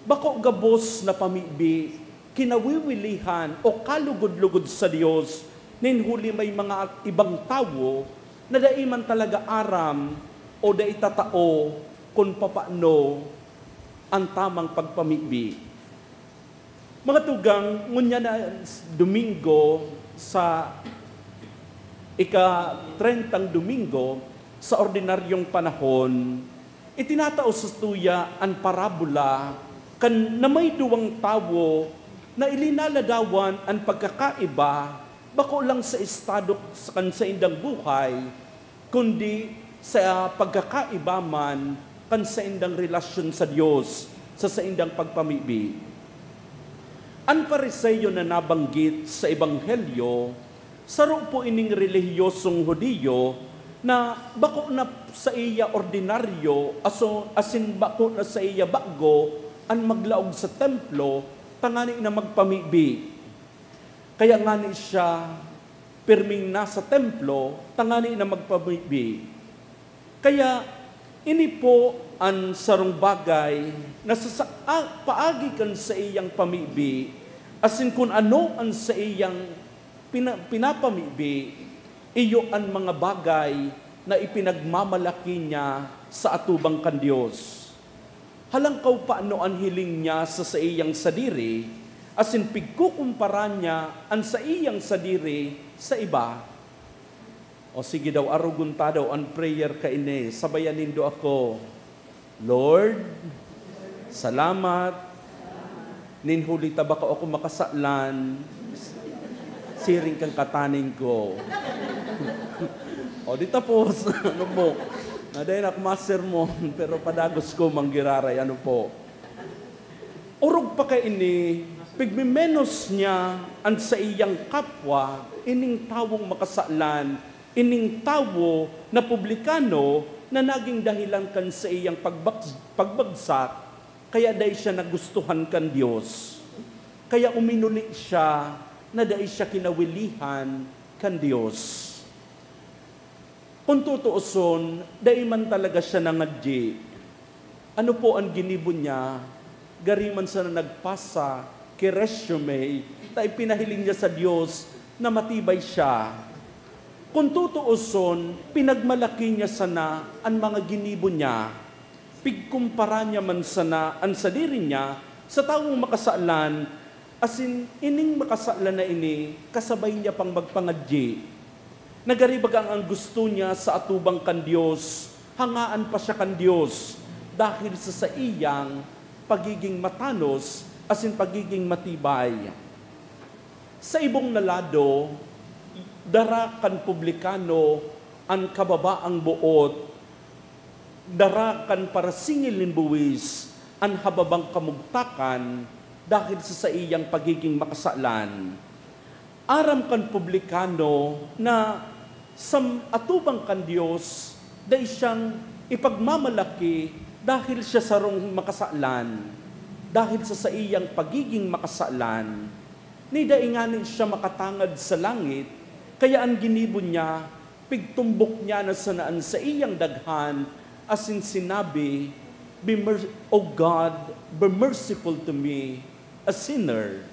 Bako gabos na pamibi, kinawiwilihan o kalugod-lugod sa Dios, nin huli may mga ibang tawo na dai man talaga aram o dai tatao kun papaano an tamang pagpamibi. Mga tugang, ngunyan na Domingo sa ika-trentang Domingo sa ordinaryong panahon, itinatao sa tuya an parabola kan na may duwang tawo na ilinaladawan an pagkakaiba bako lang sa estado kan saindang buhay, kundi sa pagkakaiba man kan saindang relasyon sa Dios sa saindang pagpamibi. An Fariseo na nabanggit sa Ebanghelyo, saro po ining relihiyosong Judio na bako na saiya ordinaryo, aso-, asin bako na saiya bago an maglaog sa templo tangani na magpamibi. Kaya ngani siya pirming nasa templo tangani na magpamibi. Kaya ini po an sarong bagay na sa, sa, a-, paagi kan saiyang pamibi, asin kun ano an saiyang pina-, pinapamibi, iyo an mga bagay na ipinagmamalaki niya sa atubang kan Dios. Halangkaw paano an hiling niya sa saiyang sadiri, asin pigkukumpara niya an saiyang sadiri sa iba. O sige daw, arogon ta daw an prayer kaini. Sabayan nindo ako. "Lord, salamat nin huli ta bako ako makasalan, siring kan kataning ko." O, di tapos. Ano po? Naday na ako masermon, pero padagos ko manggiraray. Ano po? Orog pa kaini, pigmemenos niya an saiyang kapwa, ining tawong makasalan, ining tawo na publikano na naging dahilan kan saiyang pagbag-, pagbagsak, kaya dai siya nagustuhan kan Dios. Kaya uminuli siya na dai siya kinawilihan kan Dios. Kun tutuoson, dai man talaga siya nangadyi. Ano po an ginibo niya? Gari man sana nagpasa ki resume, ta ipinahiling niya sa Dios na matibay siya. Kun tutuoson, pinagmalaki niya sana an mga ginibo niya. Pigkumpara niya man sana an sadiri niya sa tawong makasalan, asin ining makasalan na ini kasabay niya pang magpangadyi. Nagaribaga ang gusto niya sa atubang kan Dios, hangaan pa siya kan Dios dahil sa saiyang pagiging matanos asin pagiging matibay. Sa ibong na lado, dara kan publikano an kababaang boot, dara kan parasingil nin buwis an hababang kamugtakan dahil sa saiyang pagiging makasalan. Aram kan publikano na Sa atubang kan Dios, dai siyang ipagmamalaki dahil siya sarong makasalan. Dahil sa saiyang pagiging makasalan, ni dai ngani siya makatangad sa langit, kaya an ginibo niya, pigtumbok niya na sana an saiyang daghan, asin sinabi, "Be mer-, O God, be merciful to me, a sinner."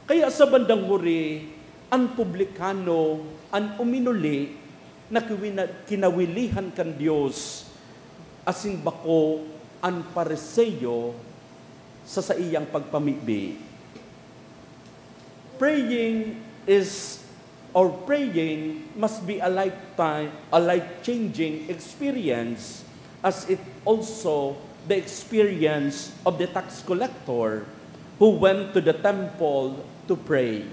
Kaya sa bandang huri, an publikano an uminuli na kiwina-, kinawilihan kan Dios, asin bako an Fariseo sa saiyang pagpamibi. Praying is, or praying must be a lifetime, a life-changing experience, as it also the experience of the tax collector who went to the temple to pray.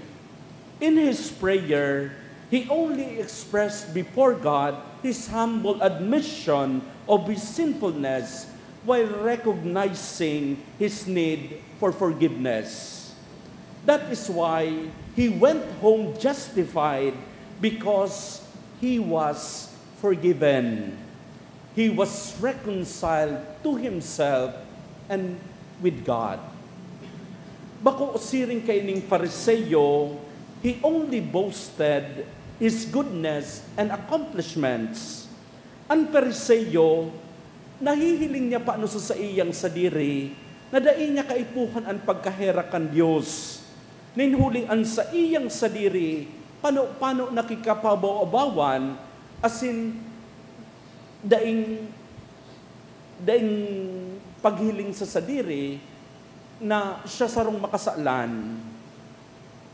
In his prayer, he only expressed before God his humble admission of his sinfulness while recognizing his need for forgiveness. That is why he went home justified, because he was forgiven. He was reconciled to himself and with God. Bako siring kaining Fariseo, he only boasted his goodness and accomplishments. An Fariseo, nahihiling niya pano sa saiyang sadiri na dai niya kaipuhan an pagkaherak kan Dios. Nin huli an saiyang sadiri, pano-pano na kikapabaw-abawan, asin daing, daing paghiling sa sadiri na siya sarong makasalan.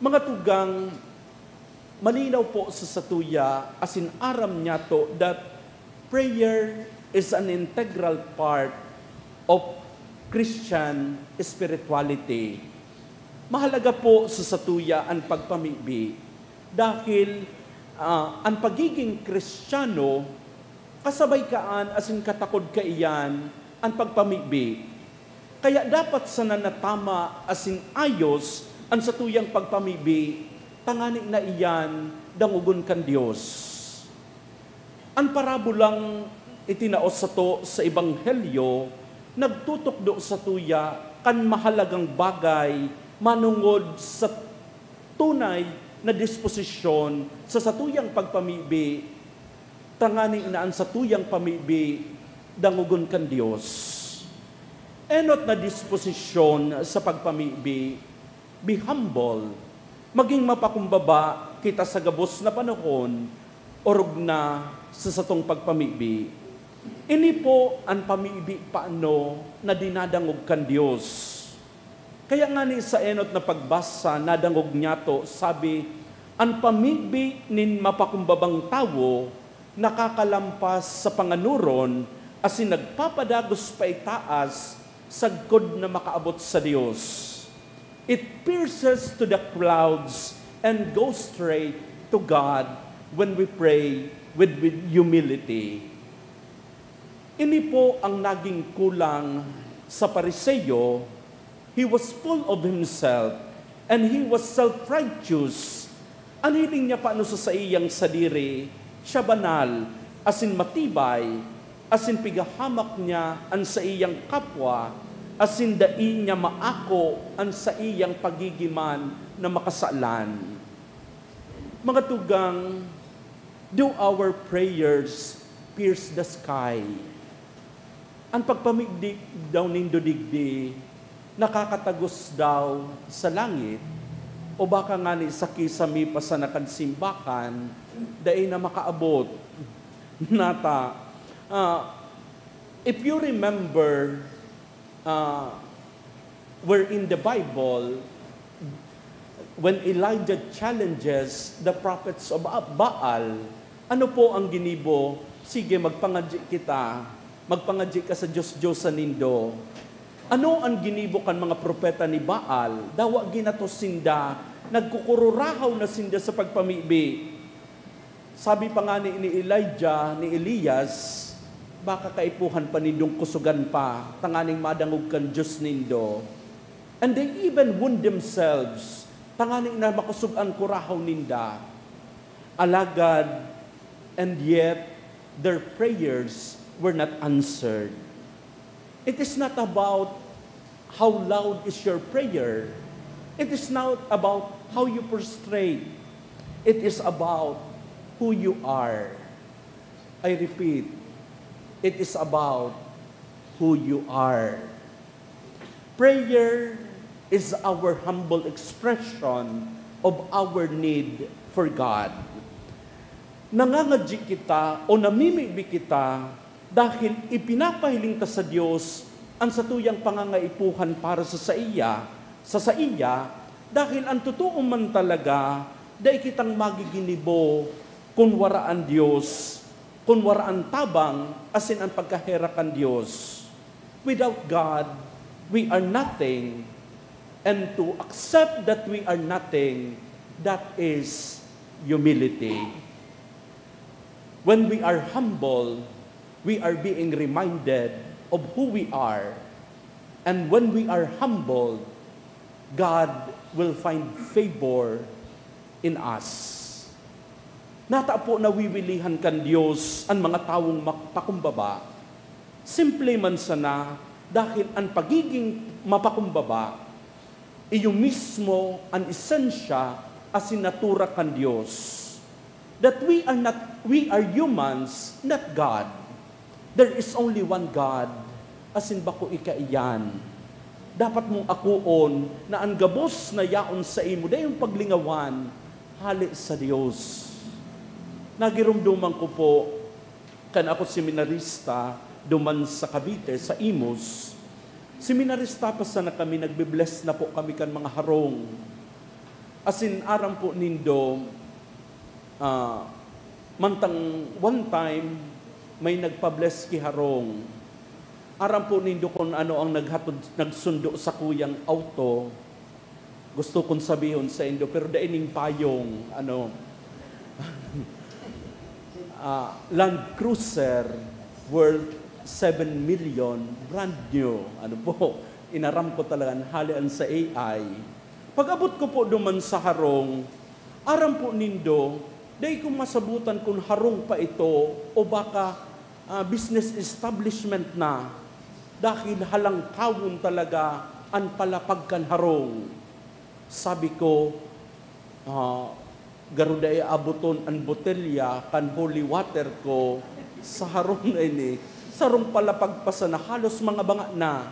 Mga tugang, malinaw po sa satuya asin aram niyato that prayer is an integral part of Christian spirituality. Mahalaga po sa satuya an pagpamibi, dahil, ah, an pagiging Kristiyano, kasabay kaan asin katakod kaiyan an pagpamibi. Kaya dapat sana na tama asin ayos an satuyang pagpamibi, tangani na iyan dangogon kan Dios. An parabolang itinao sato sa Ebanghelyo nagtutukdo satuya kan mahalagang bagay manongod sa tunay na disposisyon sa satuyang pagpamibi, tangani na an satuyang pamibi dangogon kan Dios. Enot na disposisyon sa pagpamibi, be humble. Maging mapakumbaba kita sa gabos na panahon, orog na sa satong pagpamibi. Ini po an pamibi paano na dinadangog kan Dios. Kaya ngani sa enot na pagbasa, nadangog niyato, sabi, "An pamibi nin mapakumbabang tawo nakakalampas sa panganoron asin nagpapadagos paitaas sagkod na makaabot sa Dios. It pierces to the clouds and goes straight to God when we pray with, with humility." Ini po ang naging kulang sa Pariseo. He was full of himself and he was self-righteous. An hiling niya pano sa saiyang sadiri, siya banal, asin matibay, asin pigahamak niya an saiyang kapwa, asin dai niya maako an saiyang pagigiman na makasalan. Mga tugang, do our prayers pierce the sky? An pagpamibi daw nindo digdi nakakatagos daw sa langit, o baka ngani saki sa mi pa sana kan simbahan, dai na makaabot. Nata, ah, if you remember, ah, where in the Bible, when Elijah challenges the prophets of Ba-, Baal, ano po ang ginibo? "Sige, magpangadyi kita. Magpangadyi ka sa Dios-Diyosan nindo." Ano an ginibo kan mga propeta ni Baal? Dawa ginatos sinda, nagkukururahaw na sinda sa pagpamibi. Sabi pa ngani ni Elijah, ni Elias, "Baka kaipuhan pa nindong kusogan pa, tanganing madangog kan Dios nindo." And they even wound themselves, tanganing na makosog an kurahaw ninda. Alagad, And yet, their prayers were not answered. It is not about how loud is your prayer. It is not about how you prostrate. It is about who you are. I repeat, it is about who you are. Prayer is our humble expression of our need for God. Nangangadyi kita o namimibi kita dahil ipinapahiling ta sa Dios an satuyang pangangaipuhan para sa saiya, sa saiya, dahil an totoo man talaga, dai kitang magiginibo kun wara an Dios, kun wara an tabang asin an pagkaherak kan Dios. Without God, we are nothing. And to accept that we are nothing, that is humility. When we are humble, we are being reminded of who we are. And when we are humble, God will find favor in us. Nata po nawiwilihan kan Dios an mga tawong mak-, pakumbaba. Simple man sana, dahil an pagiging mapakumbaba, iyo mismo an esensya asin natura kan Dios. That we are not, we are humans, not God. There is only one God, asin bako ikaiyan. Dapat mong akoon na an gabos na yaon saimo, dayong paglingawan, hale sa Dios. Nagiromdoman ko po, kan ako seminarista duman sa Cavite, sa Imus. Seminarista pa sana kami, nagbe-bless na po kami kan mga harong. Asin, aram po nindo, ah, mantang one time, may nagpa-bless ki harong. Aram po nindo kun ano ang naghatod, nagsundo sakuyang auto. Gusto kong sabihon saindo, pero dai nin payong, ano, ah, Land Cruiser worth seven million, brand new. Ano po, inaram ko talaga, hale an sa A I. Pag-abot ko po duman sa harong, aram po nindo, dai ko masabutan kun harong pa ito o baka, ah, business establishment na, dahil halangkawon talaga an palapag kan harong. Sabi ko, ah, "Garo dai aboton an botelya kan holy water ko sa harong na ini, sarong palapag pa sana, halos mga banga na."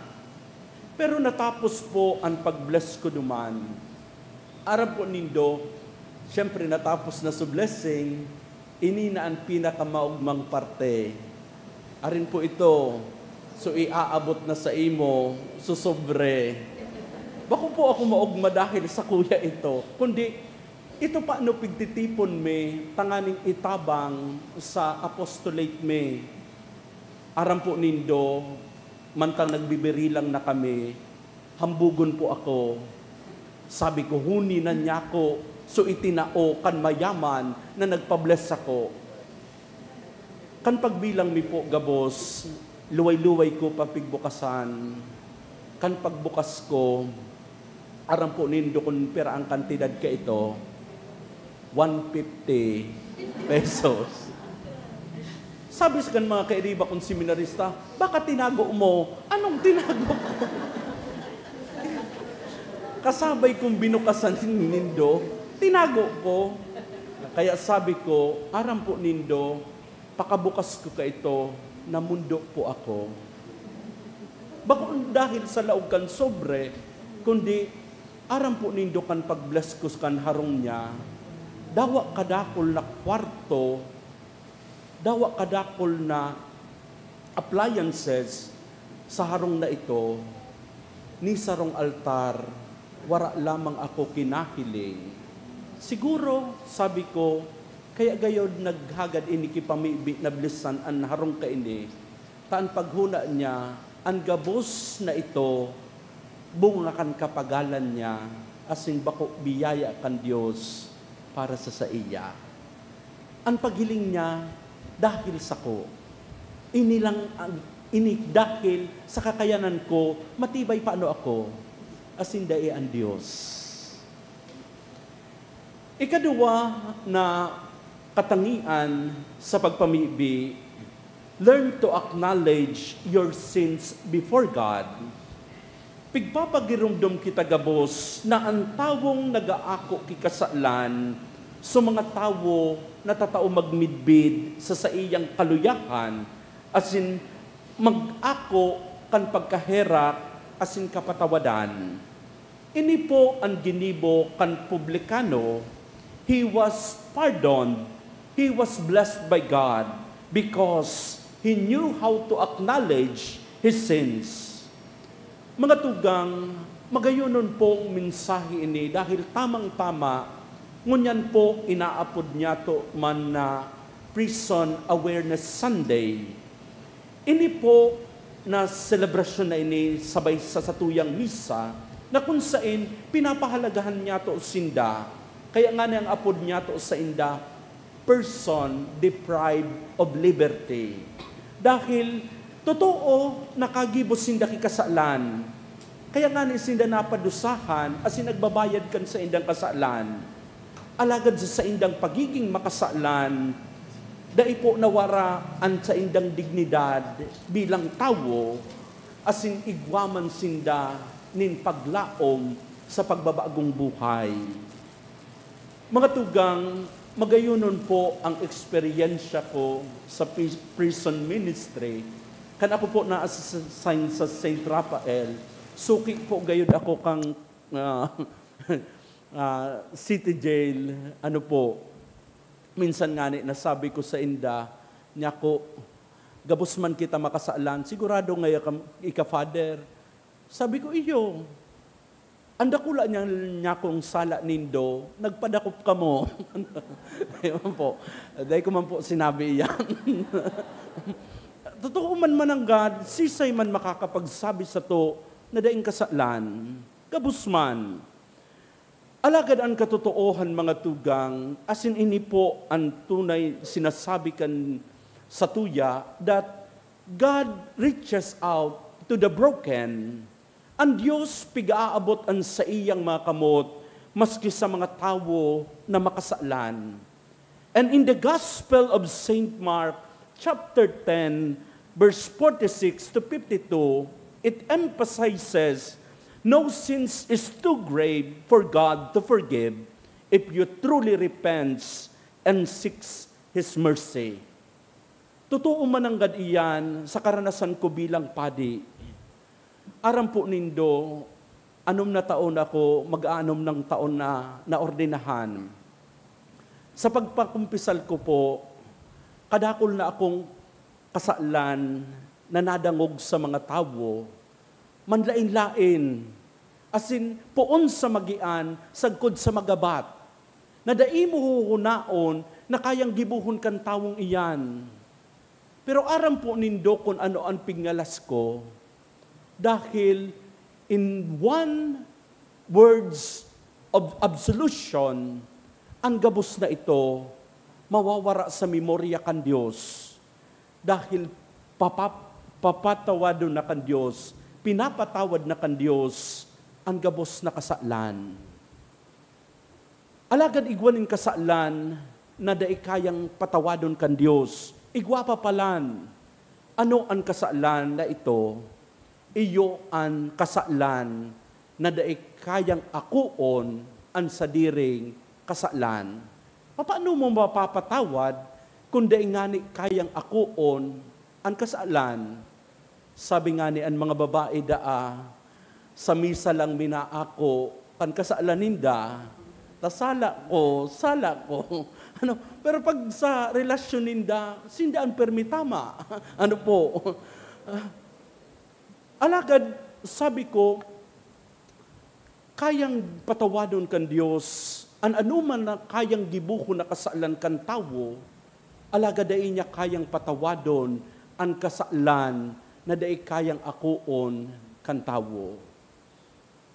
Pero natapos po an pag-bless ko duman. Aram po nindo, siyempre natapos na su blessing, ini na an pinakamaogmang parte. Arin po ito, so iaabot na saimo, so sobre. Bako po ako maogma dahil sakuya ito, kundi ito pa no pigtitipon mi tanganing itabang sa apostolate mi. Aram po nindo, mantang nagbibirilang na kami, hambugon po ako. Sabi ko, "Huni na niya ako, so itinao kan mayaman na nagpa-bless ako." Kan pagbilang mi po gabos, luway-luway ko papigbukasan. Kan pagbukas ko, aram po nindo kun pira ang kantidad kaito, one fifty pesos. Sabi sa kan mga kairiba kong seminarista, "Baka tinago mo." Anong tinago ko? Kasabay kong binukasan nindo, tinago ko. Kaya sabi ko, "Aram po nindo, pakabukas ko kaito, namundo po ako." Bako dahil sa laog kan sobre, kundi aram po nindo kan pag-bless ko kan harong niya, dawa kadakul na kwarto, dawa kadakul na appliances sa harong na ito, ni sarong altar, wara lamang ako kinahiling. Siguro, sabi ko, kaya gayod naghagad ini ki pamibi na blisan an harong kaini, ta an paghona niya, an gabos na ito, bunga kan kapagalan niya, asin bako biyaya kan Dios para sa saiya. An paghiling niya, dahil sako. Ini lang ang, ini dahil sa kakayanan ko, matibay pa ano ako, asin dai an Dios. Ikaduwa na Katangian sa pagpamibi, learn to acknowledge your sins before God. Pigpapagiromdom kita gabos na an tawong nagaako ki kasalan sa mga tawo na tatao magmidbid sa saiyang kaluyahan asin mag-ako kan pagkaherak asin kapatawadan. Ini po an ginibo kan publikano. He was pardoned. He was blessed by God because he knew how to acknowledge his sins. Mga tugang, magayonon pong mensahe ini dahil tamang-tama, ngunyan po inaapod niyato man na Prison Awareness Sunday. Ini po na selebrasyon na ini sabay sa satuyang misa na kun saen pinapahalagahan niyato sinda. Kaya ngani ang apod niyato sainda, person deprived of liberty. Dahil totoo, nakagibo sinda ki kasalan. Kaya ngani sinda napadusahan asin nagbabayad kan saindang kasalan. Alagad sa saindang pagiging makasalan, dai po nawara an saindang dignidad bilang tawo, asin igwa man sinda nin paglaom sa pagbabagong buhay. Mga tugang, magayonon po ang eksperyensya ko sa pri-, prison ministry. Kan ako po na-assign sa Saint Raphael, suki po gayod ako kang, ah, ah, city jail. Ano po, minsan ngani nasabi ko sainda, "Nyako, gabos man kita makasalan, sigurado ngaya kam-, ika, Father?" Sabi ko, "Iyo." An dakula niya, nyakong sala nindo, nagpadakop kamo. Ewan po. Dai ko man po sinabi iyan. Totoo man, mananggad, sisay man makakapagsabi sato na daing kasalan? Gabos man. Alagad an katotoohan, mga tugang, asin ini po an tunay sinasabi kan satuya, that God reaches out to the broken. An Dios pig-aabot an saiyang mga kamot maski sa mga tawo na makasalan. And in the Gospel of Saint Mark, chapter ten, verse forty-six to fifty-two, it emphasizes, "No sins is too grave for God to forgive if you truly repents and seeks His mercy." Totoo, mananggad iyan sa karanasan ko bilang padi. Aram po nindo, anom na taon ako, mag-aanom na taon na naordenahan. Sa pagpakumpisal ko po, kadakul na akong kasalan na nadangog sa mga tawo, manlaen-laen, asin poon sa magian sagkod sa magabat, na dai mo huhunaon na kayang gibohon kan tawong iyan. Pero aram po nindo kun ano an pigngalas ko, dahil in one words of absolution, an gabos na ito mawawara sa memorya kan Dios, dahil papap-, papatawadon na kan Dios, pinapatawad na kan Dios an gabos na kasalan. Alagad igwa nin kasalan na dai kayang patawadon kan Dios. Igwa pa palan. Ano an kasalan na ito? Iyo an kasalan na dai kayang akoon an sadiring kasalan. Papaano mo mapapatawad kun dai ngani kayang akoon an kasalan? Sabi ngani an mga babae daa, "Sa misa lang mi naako kan kasalan ninda, ta sala ko, sala ko." Ano, pero pag sa relasyon ninda, sinda an permi tama. Ano po? Alagad, sabi ko, kayang patawadon kan Dios an anoman na kayang gibohon na kasalan kan tawo, alagad dai niya kayang patawadon an kasalan na dai kayang akoon kan tawo.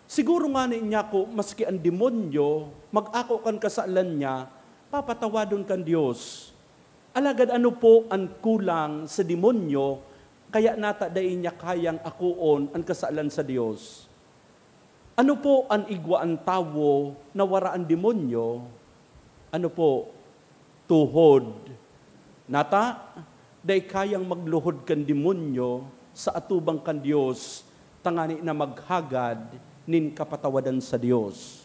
Siguro ngani nyako, maski an demonyo mag-ako kan kasalan niya, papatawadon kan Dios. Alagad ano po an kulang sa demonyo, kaya nata dai niya kayang akoon an kasalan sa Dios? Ano po an igwa an tawo na wara an demonyo? Ano po? Tuhod. Nata, dai kayang magluhod kan demonyo sa atubang kan Dios, tangani na maghagad nin kapatawadan sa Dios.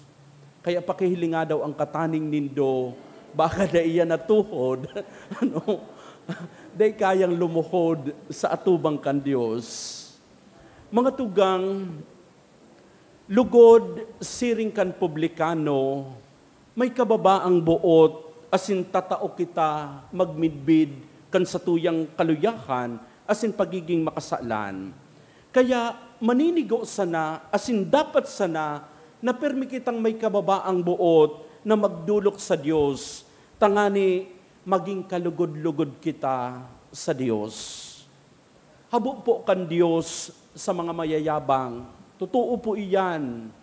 Kaya pakihilinga daw ang kataning nindo, baka dai iyan natuhod, ano, dai kayang lumuhod sa atubang kan Dios. Mga tugang, lugod siring kan publikano, may kababaang boot asin tatao kita magmidbid kan satuyang kaluyahan asin pagiging makasalan. Kaya maninigo sana asin dapat sana na pirmi kitang may kababaang boot na magdolok sa Dios, tangani magin kalugod-lugod kita sa Dios. Habo po kan Dios sa mga mayayabang. Totoo po iyan.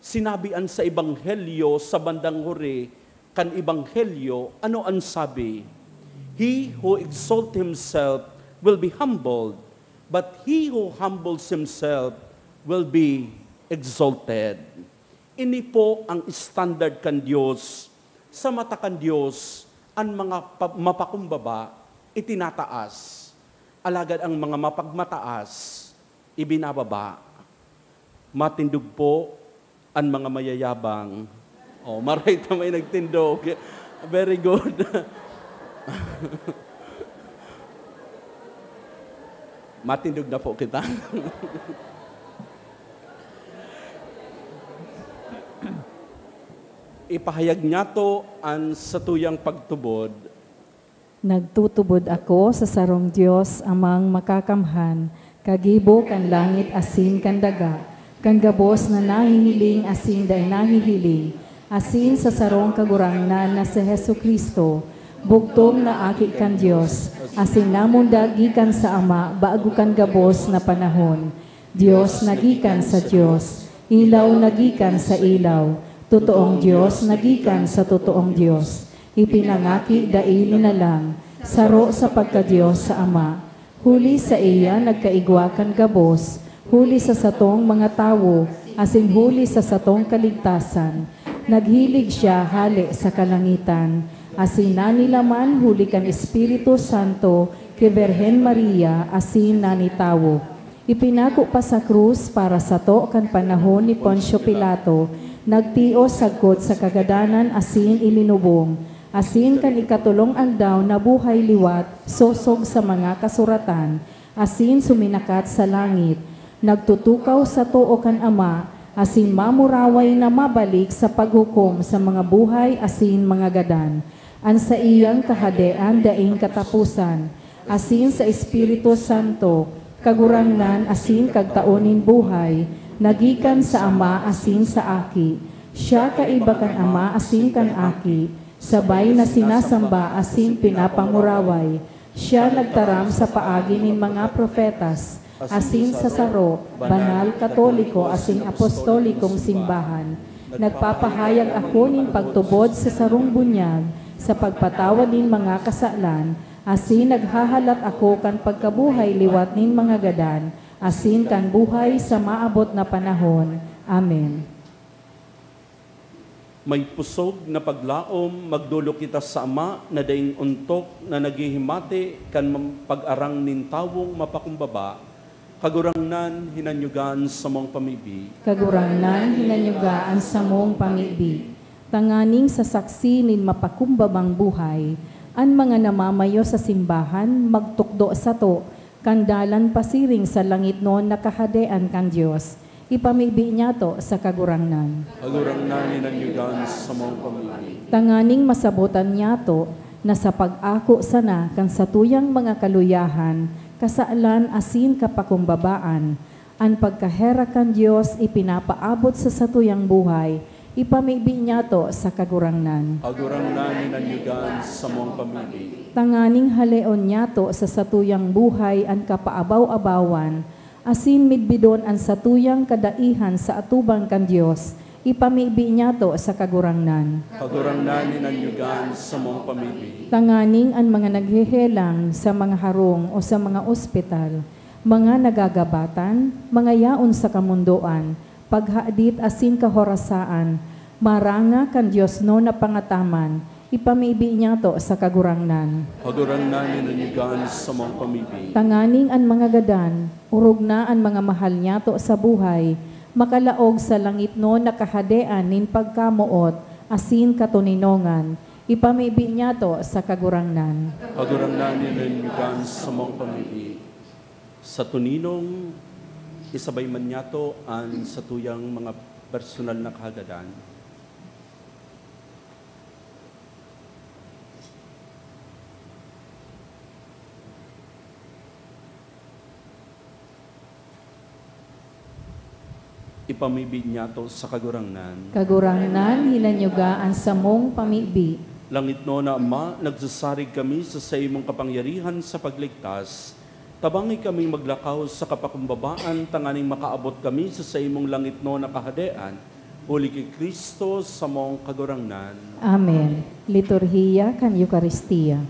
Sinabi an sa Ebanghelyo sa bandang huri kan Ebanghelyo, ano an sabi? "He who exalt himself will be humbled, but he who humbles himself will be exalted." Ini po ang standard kan Dios. Sa mata kan Dios, an mga pa-, mapakumbaba itinataas, alagad ang mga mapagmataas ibinababa. Matindog po an mga mayayabang. Oh, maray ta may nagtindog. Very good. Matindog na po kita. Ipahayag niyato an satuyang pagtubod. Nagtutubod ako sa sarong Dios, Amang Makakamhan, kagibo kan langit asin kan daga, kan gabos na nahihiling asin dai nahihiling, asin sa sarong Kagurangnan na si Jesu-Cristo, bugtong na Aki kan Dios, asin namundag gikan sa Ama bago kan gabos na panahon. Dios na gikan sa Dios, ilaw na gikan sa ilaw, totoong Dios na gikan sa totoong Dios, ipinangaki dai linalang, saro sa pagka-Dios sa Ama. Huli saiya nagkaigwa kan gabos, huli sa satong mga tawo, asin huli sa satong kaligtasan. Naghilig siya hale sa kalangitan, asin nanilaman huli kan Espiritu Santo ki Birhen Maria asin nanitawo. Ipinako pa sa krus para sato kan panahon ni Poncio Pilato, nagtios sagkod sa kagadanan asin ilinubong, asin kan ikatolong aldaw nabuhay liwat sosog sa mga kasuratan, asin suminakat sa langit. Nagtutukaw sa too kan Ama, asin mamuraway na mabalik sa paghukom sa mga buhay asin mga gadan. An saiyang Kahadean daing kataposan, asin sa Espiritu Santo, Kagurangnan asin Kagtao nin buhay, na gikan sa Ama asin sa Aki. Siya kaiba kan Ama asin kan Aki, sabay na sinasamba asin pinapamuraway. Siya nagtaram sa paagi nin mga propetas, asin sa saro, banal, katoliko, asin apostolikong simbahan. Nagpapahayag ako nin pagtubod sa sarong bunyag, sa pagpatawad nin mga kasalan, asin naghahalat ako kan pagkabuhay liwat nin mga gadan, asin kan buhay sa maabot na panahon. Amen. May pusog na paglaom, magdolok kita sa Ama na daing ontok na naghihimati kan mam-, pag-arang nin tawong mapakumbaba. Kagurangnan, hinanyuga an samong pamibi. Kagurangnan, hinanyuga an samong pamibi. Tanganing sa saksi nin mapakumbabang buhay, an mga namamayo sa simbahan magtukdo sato kan dalan pasiring sa langitnon na Kahadean kan Dios. Ipamibi niyato sa Kagurangnan. Kagurangnan, hinanyuga an samong pamibi. Tanganing masabotan niyato na sa pag-ako sana kan satuyang mga kaluyahan, kasalan asin kapakumbabaan, an pagkaherak kan Dios ipinapaabot sa satuyang buhay, ipamibi niyato sa Kagurangnan. Kagurangnan, hinanyuga an samong pamibi. Tanganing haleon niyato sa satuyang buhay an kapaabaw-abawan, asin midbidon an satuyang kadaihan sa atubang kan Dios, ipamibi niyato sa Kagurangnan. Kagurangnan, hinanyuga an samong pamibi. Tanganing an mga naghehelang sa mga harong o sa mga ospital, mga nagagabatan, mga yaon sa kamondoan, paghadit asin kahorasaan, maranga kan diosnon na pangataman, Ipamibi niyato sa Kagurangnan. Kagurangnan, hinanyugan sa mga pamibi. Tanganing an mga gadan, orog na an mga mahal niyato sa buhay, makalaog sa langitnon na kahadean nin pagkamoot asin katoninongan. Ipamibi niyato sa Kagurangnan. Kagurangnan, hinanyugan sa mga pamibi. Sa toninong, isabay man niyato an satuyang mga personal na kahagadan. Ipamibi niyato sa Kagurangnan. Kagurangnan, hinanyuga an samong pamibi. Langitnon na Ama, nagsasarig kami sa saimong kapangyarihan sa pagligtas. Tabangi kaming maglakaw sa kapakumbabaan tanganing makaabot kami sa saimong langitnon na Kahadean, huli ki Cristo, samong Kagurangnan. Amen. Liturhiya kan Eukaristia.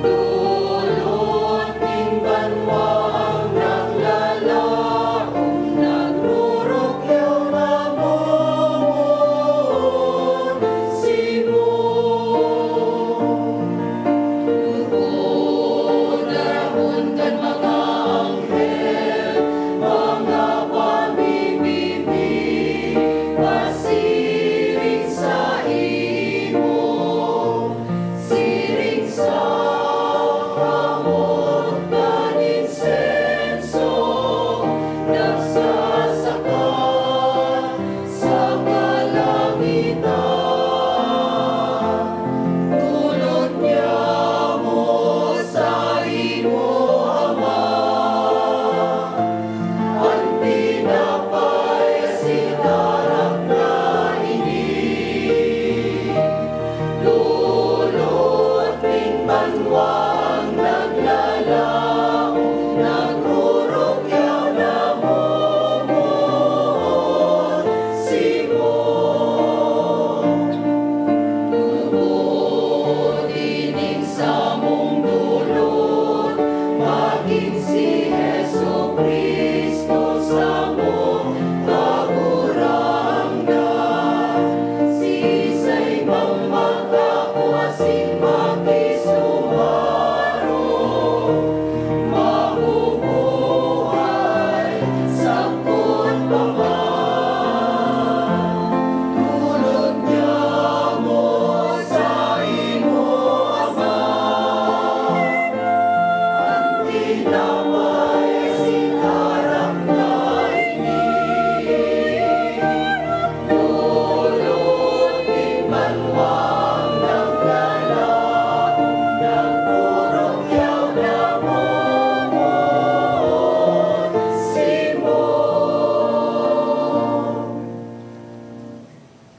Dulot nin banwang naglalaom, nagrurukyaw, namumuot simo. Lugod darahon kan mga anghel, mga pamimibi, pasiring saimo. Siring sa kamot kan insenso, nagsasakat sa kalangitan. Dulot niamo saimo, Ama. An tinapay asin arak na ini, dulot nin banwang naglalaom, nagrurukyaw, namumuot simo. Lugod ining samong dulot, magin si Jesu-Cristo samong Kagurangnan. Siisay mang magkakua asin makisumaron, mabubuhay sagkod pa man. Dulot niamo saimo, Ama, an tinapay asin arak na ini. Dulot nin banwang naglalaom, nagrurukyaw, namumuot simo.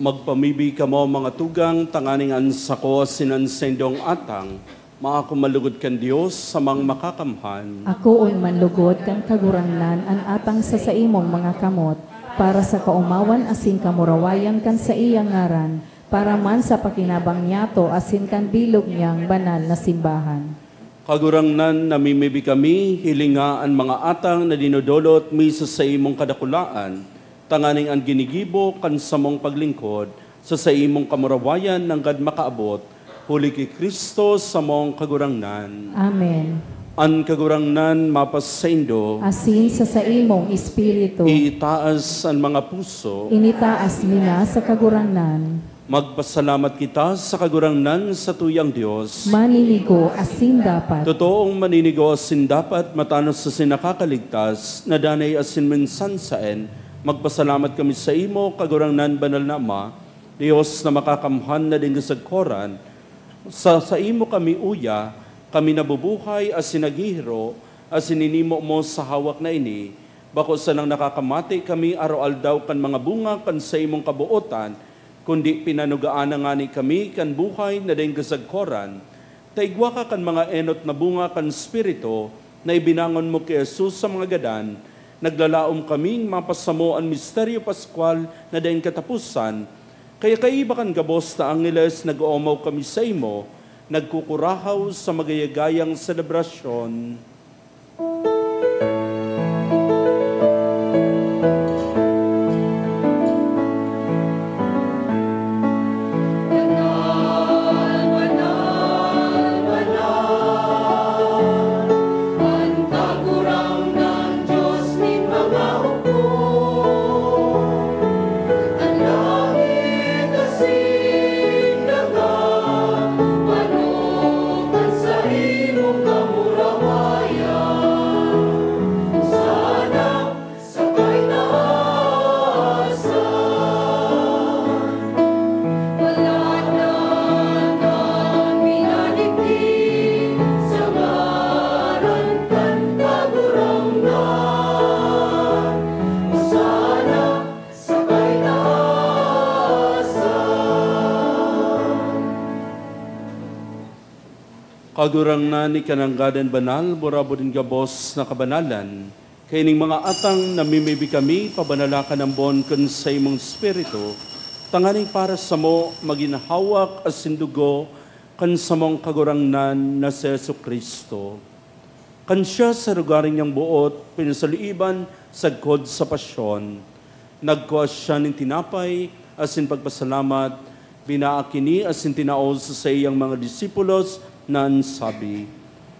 Magpamibi kamo, mga tugang, tanganing an sako asin an saindong atang maako man lugod kan Dios, Samang Makakamhan. Akoon man lugod kan Kagurangnan an atang sa saimong mga kamot, para sa kaomawan asin kamurawayan kan saiyang ngaran, para man sa pakinabang niyato asin kan bilog niyang banal na simbahan. Kagurangnan, namimibi kami, hilinga an mga atang na dinodolot mi sa saimong kadakulaan, tanganing an ginigibo kan samong paglingkod sa saimong kamurawayan nanggad makaabot, huli ki Cristo, samong Kagurangnan. Amen. An Kagurangnan mapasaindo. Asin sa saimong espiritu. Iitaas an mga puso. Initaas mi na sa Kagurangnan. Magpasalamat kita sa Kagurangnan, satuyang Dios. Maninigo asin dapat. Totoong maninigo asin dapat, matanos asin nakakaligtas, na danay asin minsan saen, magpasalamat kami saimo, Kagurangnan, banal na Ama, Dios na makakamhan na daing kasagkoran. Sa saimo kami uya, kami nabubuhay asin naghihiro, asin inimo mo sa hawak na ini, bako sanang nakakamate kami araw-aldaw kan mga bunga kan saimong kabootan, kundi pinanugaan na ngani kami kan buhay na daing kasagkoran. Ta igwa ka kan mga enot na bunga kan Espiritu na ibinangon mo ki Jesus sa mga gadan, naglalaom kaming mapasamo an misteryo paskwal na daing kataposan. Kaya kaiba kan gabos na angheles, nag-oomaw kami saimo, nagkukurahaw sa magayagayang selebrasyon. An Kagurangnan, Dios nin mga hukbo, an langit asin daga, manokan sa imong kamurawayan. Sana sa kaitaasan. Paladan an minadigdi sa ngaran kan Kagurangnan. Sana sa kaitaasan. Kagurangnan, ika nanggad an banal, burabod nin gabos na kabanalan. Kaining mga atang namimibi kami, pabanala kan ambon kan saimong Espiritu, tanganing para samo magin hawak asin dugo kan samong Kagurangnan na si Jesu-Cristo. Kan siya sa lugaring niyang boot pinasaliiban sagkod sa pasyon, nagkua siya nin tinapay asin pagpasalamat, binaak ini asin tinao sa saiyang mga disipulos na an sabi,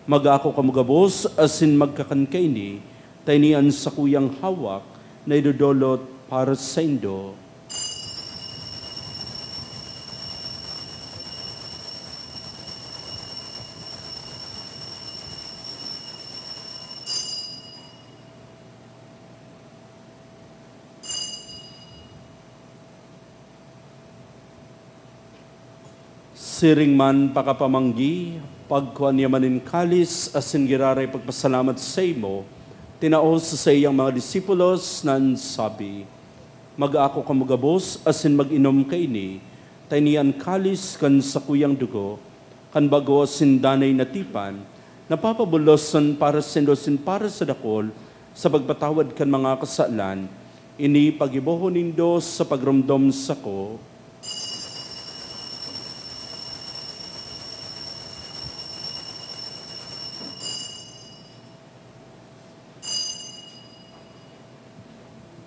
"Mag-aako kamo gabos asin magkakan kaini, ta ini an sakuyang hawak na idodolot para saindo." Siring man pakapamanggi, pagkua niya man nin kalis asin giraray pagpasalamat saimo, tinao sa saiyang mga disipulos na an sabi, "Mag-aako kamo gabos asin mag-inom kaini, ta ini an kalis kan sakuyang dugo, kan bago asin danay na tipan, na papabolosan para saindo asin para sa dakul sa pagpatawad kan mga kasalan. Ini paggibohon nindo sa pagromdom sako."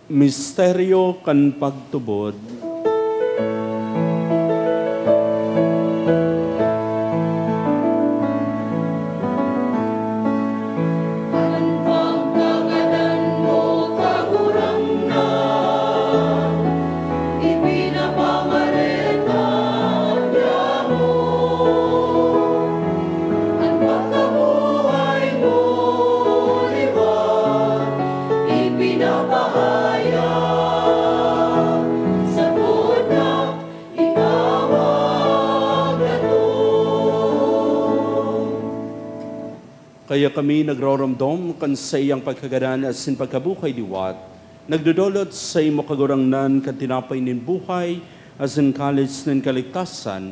Misteryo kan pagtubod. An pagkagadan mo, Kagurangnan, ipinapamareta niamo. An pagkabuhay mo liwat ipinapahayag, sagkod na ikaw magdatong. Kaya kami nagroromdom kan saiyang pagkagadan asin pagkabuhay liwat, nagdodolot saimo, Kagurangnan, kan tinapay nin buhay asin kalis nin kaligtasan.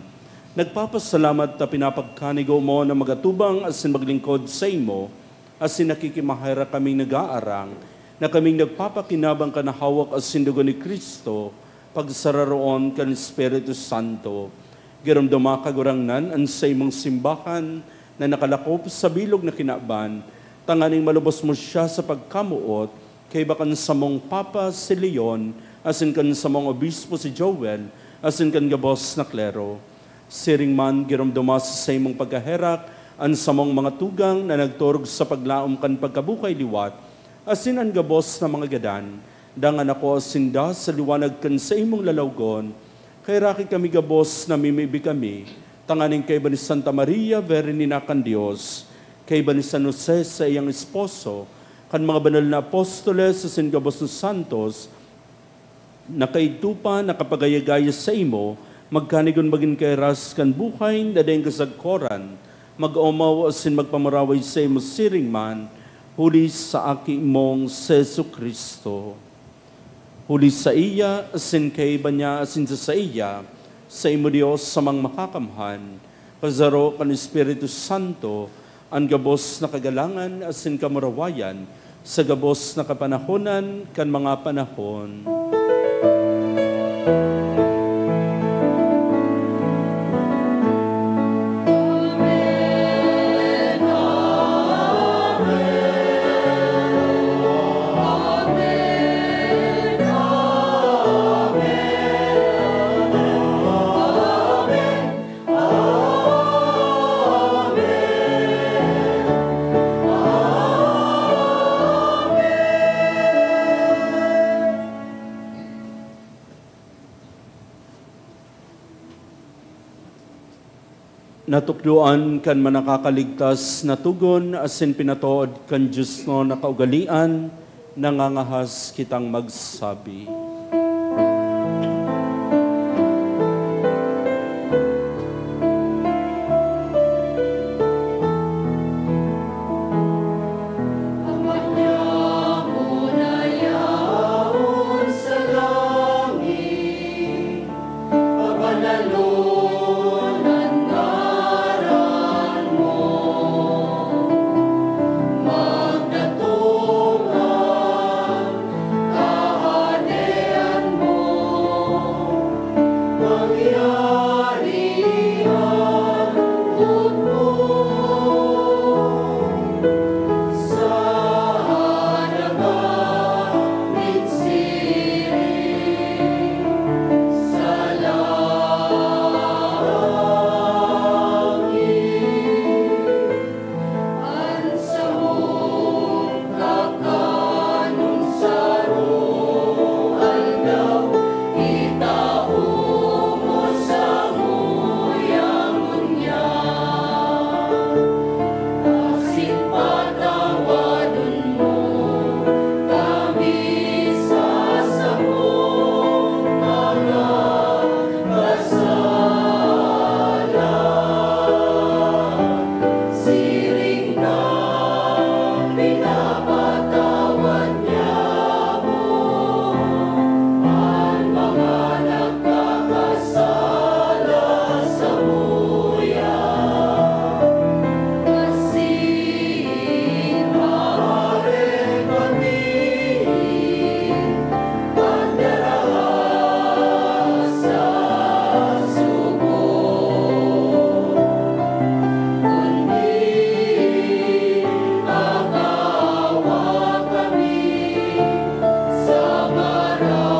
Nagpapasalamat ta pinapagkanigo mo na magatubang asin maglingkod saimo, asin nakikimaherak kaming nag-aarang na kaming nagpapakinabang kan hawak asin dugo ni Cristo, pagsararoon kan Espiritu Santo. Giromdoma, Kagurangnan, an saimong simbahan na nakalakop sa bilog na kinaban, tanganing malubos mo siya sa pagkamoot, kaiba kan samong Papa si Leon, asin kan samong Obispo si Joel, asin kan gabos na klero. Siring man, giromdoma sa saimong pagkaherak an samong mga tugang na nagturog sa paglaom kan pagkabuhay liwat, asin an gabos na mga gadan. Dangan akoa sinda sa liwanag kan saimong lalawgon. Kaheraki kami gabos, namimibi kami, tanganing kaiba ni Santa Maria, Birhen na kan Dios, kaiba ni San Jose, saiyang esposo, kan mga banal na apostoles asin gabos na santos, na kaidto pa nakapagayagaya saimo, magkanigon magin kairas kan buhay na daing kasagkoran, mag-omaw asin magpamaraway saimo siring man, huli sa Aki mong si Jesu-Cristo. Huli saiya, asin kaiba niya, asin sa saiya, saimo, Dios, Amang Makakamhan, Pasaro kan Espiritu Santo an gabos na kagalangan asin kamurawayan sa gabos na kapanahonan kan mga panahon. Natukdoan kan Manakakaligtas na togon asin pinatood kan diosnon na kaugalean, nangangahas kitang magsabi. Ama niamo na yaon sa langit, pabanalon an ngaran mo. Magdatong an Kahadean mo. Mangyari an boot mo sa daga nin siring sa langit. An samong kakanon sarong aldaw, itao mo samuya ngunyan. Asin patawadon mo kami sa samong mga kasalan, siring na pinapatawad niamo an mga nagkakasala samuya. Asin maare kami pandaraha sa sugo, kundi pag-awa kami sa maraot.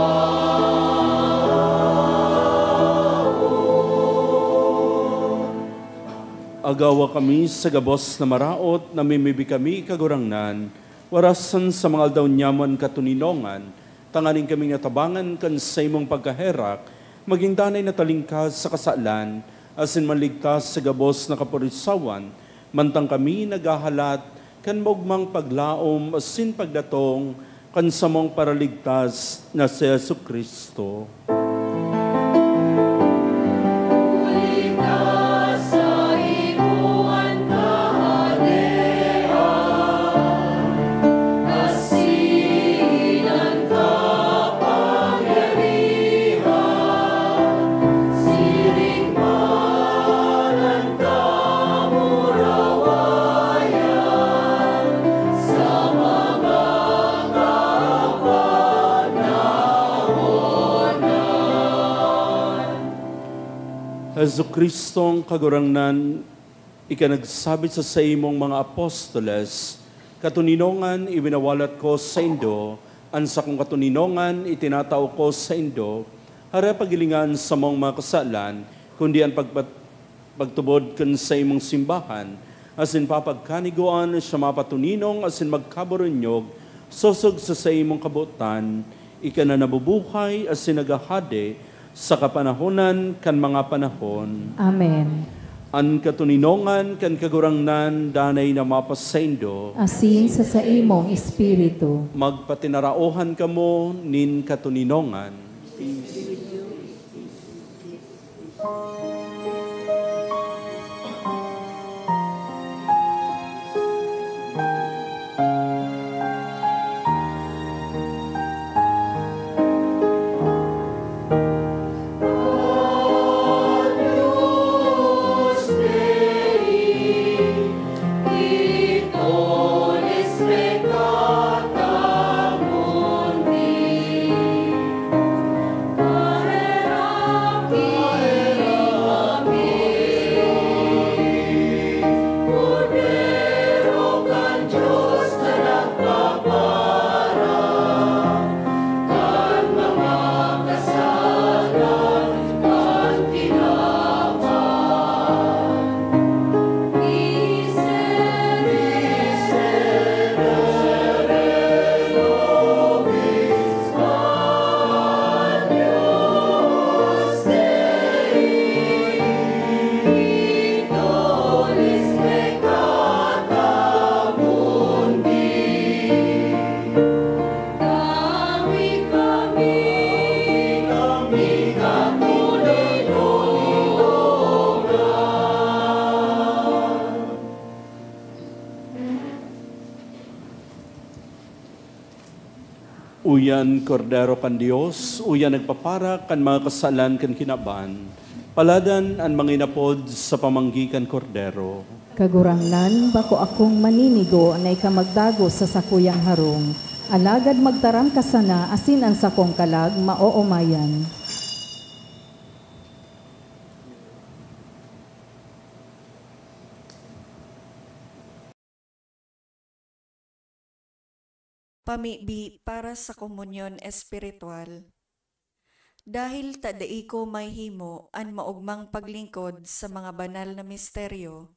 Agawa kami sa gabos na maraot, namimibi kami, Kagurangnan, warasan sa mga aldaw niamo an katoninongan, tanganing kaming atabangan kan saimong pagkaherak, magin danay na talingkas sa kasalan, asin maligtas sa gabos na kapurisawan, mantang kami naghahalat kan maogmang paglaom asin pagdatong kan samong Paraligtas na si Jesu-Cristo. Huli ta saimo an kahadean, asin an kapangyarihan, siring man an kamurawayan sa mga kapanahonan. Jesu-Cristong Kagurangnan, ika nagsabi sa saimong mga apostoles, "Katoninongan iwinawalat ko saindo, an sakong katoninongan itinatao ko saindo." Hare pagilingan samong mga kasalan, kundi an pagpat-, pagtubod kan saimong simbahan, asin papagkanigoan siya mapatoninong asin magkaburunyog, sosog sa saimong kabotan, ika na nabubuhay asin naghahade sa kapanahonan kan mga panahon. Amen. An katoninongan kan Kagurangnan danay na mapasaindo. Asin sa saimong espiritu. Magpatinaraohan kamo nin katoninongan. Uyan, Kordero kan Dios, uyan nagpapara kan mga kasalan kan kinaban. Paladan an mga inapod sa pamanggi kan Kordero. Kagurangnan, bako akong maninigo na ika magdagos sa sakuyang harong, alagad magtaram ka sana asin an sakong kalag maoomayan. Pamibi para sa komunyon espiritual. Dahil ta dai ko mahimo an maogmang paglingkod sa mga banal na misteryo,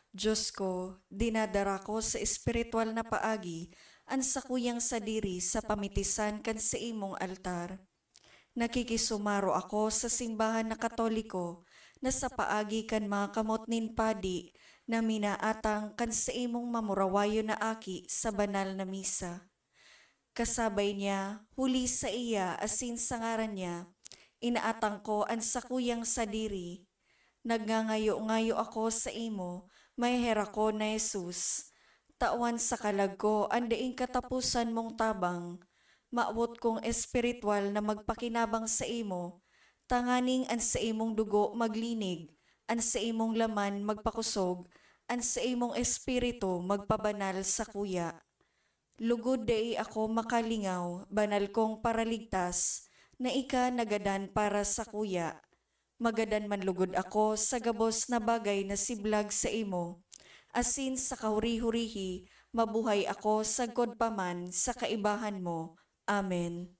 Dios ko, dinadara ko sa espiritual na paagi an sakuyang sadiri sa pamitisan kan saimong altar. Nakikisumaro ako sa simbahan na Katoliko na sa paagi kan mga kamot nin padi na minaatang kan saimong mamurawayon na aki sa banal na misa. Kasabay niya, huli sa iya asin sa ngaran niya, inaatang ko an sakuyang sadiri. Nagngangayo-ngayo ako saimo, maheherakon na Jesus. Tawan sa kalag ko an daing kataposan mong tabang. Mawot kong espiritual na magpakinabang saimo, tanganing an saimong dugo maglinig, an saimong laman magpakosog, an saimong espiritu magpabanal sakuya. Lugod dai ako makalingaw, banal kong Paraligtas, na ika nagadan para sakuya. Magadan man lugod ako sa gabos na bagay na siblag saimo, asin sa kahuri-hurihi mabuhay ako sagkod pa man sa kaibahan mo. Amen.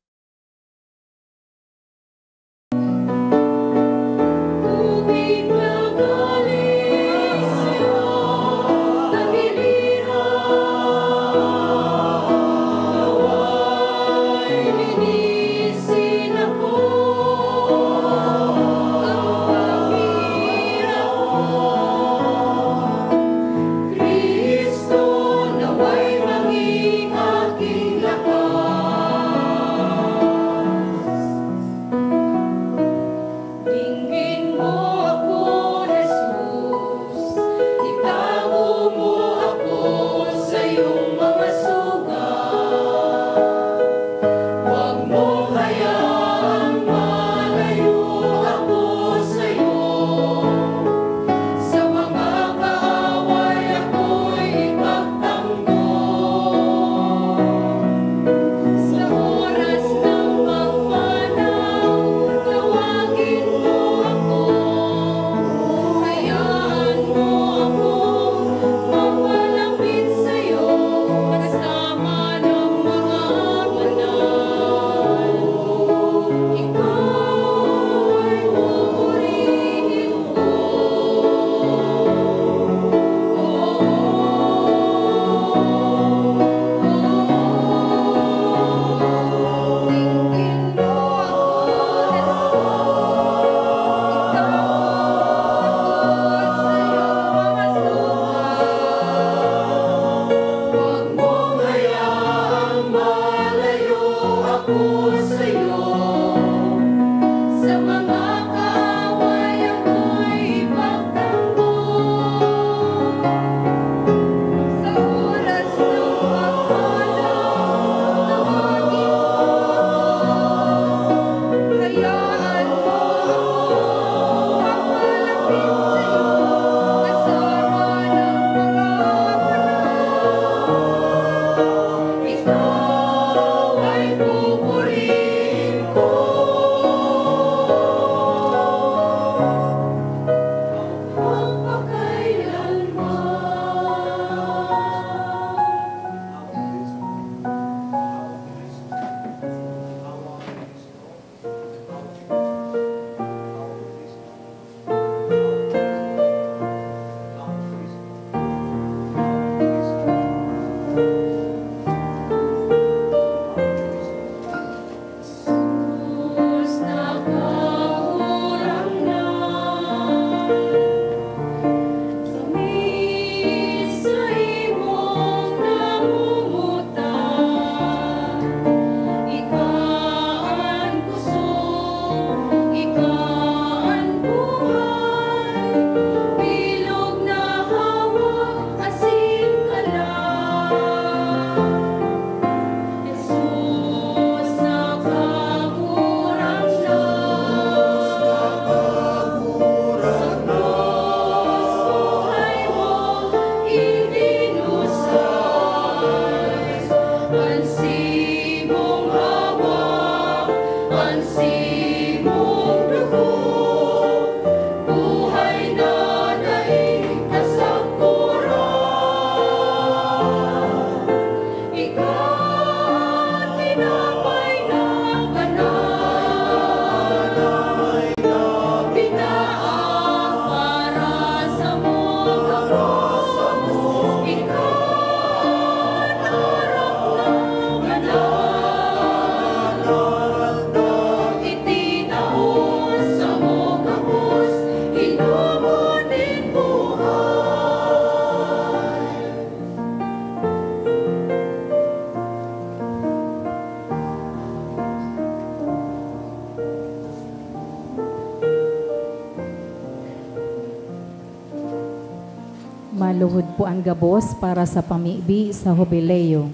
Luhod po an gabos para sa pamibi sa Hubileo.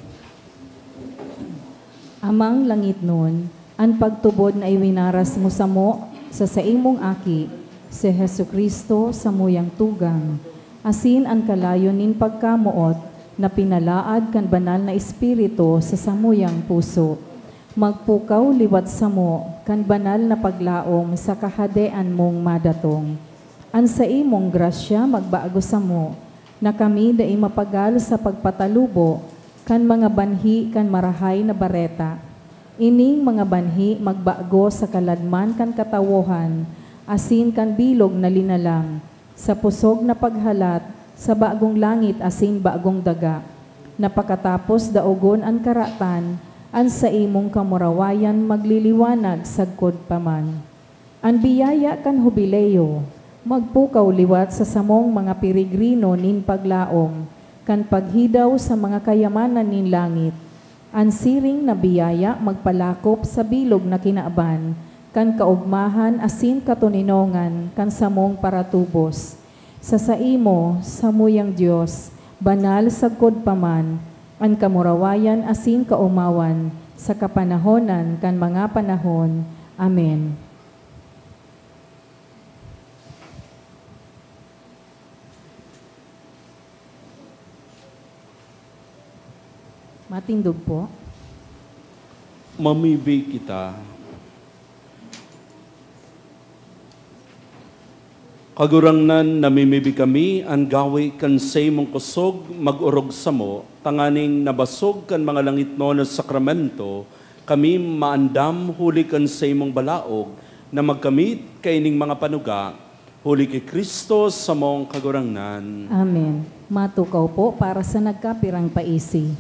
Amang langitnon, an pagtubod na iwinaras mo samo sa saimong Aki, si Jesu-Cristo, samuyang tugang, asin an kalayon nin pagkamoot na pinalaad kan Banal na Espiritu sa samuyang puso, magpukaw liwat samo kan banal na paglaom sa Kahadean mong madatong. An saimong grasya magbago samo, na kami dai mapagal sa pagpatalubo kan mga banhi kan Marahay na Bareta. Ining mga banhi magbago sa kaladman kan katawohan asin kan bilog na linalang, sa pusog na paghalat sa bagong langit asin bagong daga, na pakatapos daogon an karatan, an saimong kamurawayan magliliwanag sagkod pa man. An biyaya kan Hubileo magpukaw liwat sa samong mga peregrino nin paglaom kan paghidaw sa mga kayamanan nin langit. An siring na biyaya magpalakop sa bilog na kinaban kan kaogmahan asin katoninongan kan samong paratubos. Sa saimo, samuyang Dios, banal sagkod pa man an kamurawayan asin kaomawan sa kapanahonan kan mga panahon. Amen. Matindog po. Mamibi kita. Kagurangnan, namimibi kami an gawe kan saimong kusog mag-orog samo, tanganing nabasog kan mga langitnon na sakramento, kami maandam huli kan saimong balaog na magkamit kaining mga panuga, huli ki Cristo samong Kagurangnan. Amen. Matukaw po para sa nagkapirang paisi.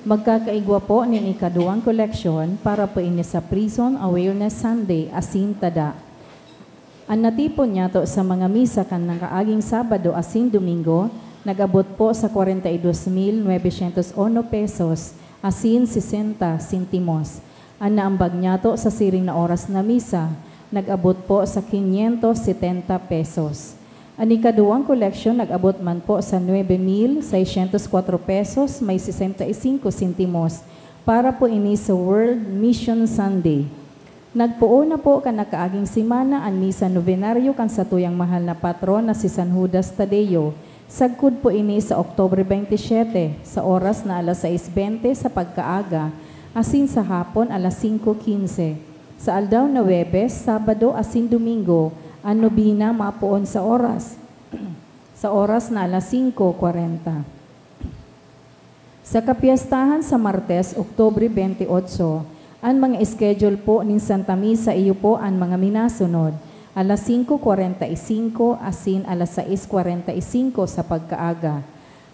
Magkakaigwa po nin ikaduwang koleksyon para po ini sa Prison Awareness Sunday, asin tada. An natipon niyato sa mga misa kan nakaaging Sabado asin Domingo nag-abot po sa kwarenta y dos mil novecientos uno pesos asin sesenta sentimos. An naambag niyato sa siring na oras na misa nag-abot po sa quinientos setenta pesos. An ikaduwang koleksyon nag-abot man po sa nuebe mil seiscientos cuatro pesos may sesenta y cinco sentimos para po ini sa World Mission Sunday. Nagpoon na po kan nakaaging semana an misa novenario kan satuyang mahal na patron na si San Judas Tadeo. Sagkod po ini sa Oktubre twenty-seven, sa oras na alas sais bente sa pagkaaga, asin sa hapon alas singko quince. Sa aldaw na Huwebes, Sabado asin Domingo, an nobena mapoon sa oras, sa oras na alas singko kwarenta. Sa kapyestahan sa Martes, Oktubre twenty-eight, an mga schedule po nin Santa Misa iyo po an mga minasunod, alas singko kwarenta y singko asin alas sais kwarenta y singko sa pagkaaga,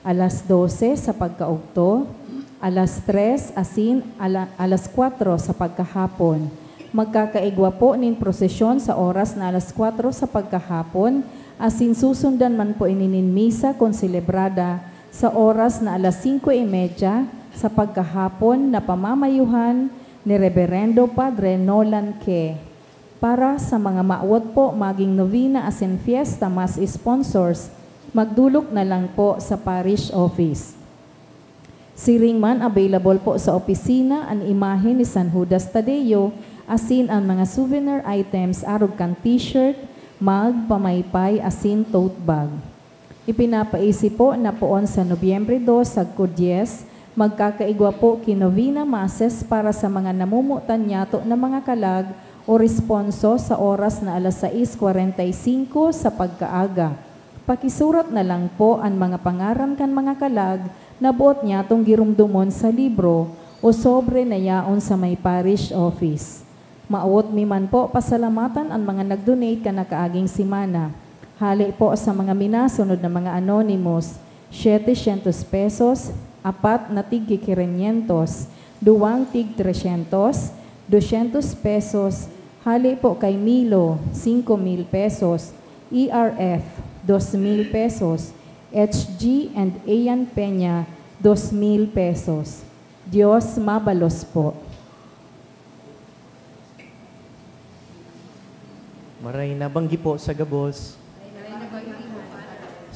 alas dose sa pagkaugto, alas tres asin ala-, alas kwatro sa pagkahapon. Magkakaigwa po nin prosesyon sa oras na alas kwatro sa pagkahapon, asin susundan man po ini nin misa kon selebrada sa oras na alas singko y media sa pagkahapon na pamamayuhan ni Reberendo Padre Nolan Ke. Para sa mga mawot po maging novena asin fiesta mass sponsors, magdolok na lang po sa parish office. Siring man, available po sa opisina an imahe ni San Judas Tadeo asin an mga souvenir items arog kan t-shirt, mug, pamaypay asin tote bag. Ipinapaisi po na poon sa Nobyembre dos sagkod dyes, magkakaigwa po ki novena masses para sa mga namomotan niyato na mga kalag o responso sa oras na alas sais kwarenta y singko sa pagkaaga. Pakisurat na lang po an mga pangaran kan mga kalag na boot niyatong giromdomon sa libro o sobre na yaon sa may parish office. Mawot mi man po pasalamatan an mga nag-donate kan nakaaging semana. Hale po sa mga minasunod na mga anonymous, setecientos pesos, apat na tig-quinientos, duwang tig-trescientos, doscientos pesos, hale po kay Milo, singko mil pesos, E R F, dos mil pesos, H G and Ian Peña, dos mil pesos. Diyos mabalos po. Maray na banggi po sa gabos.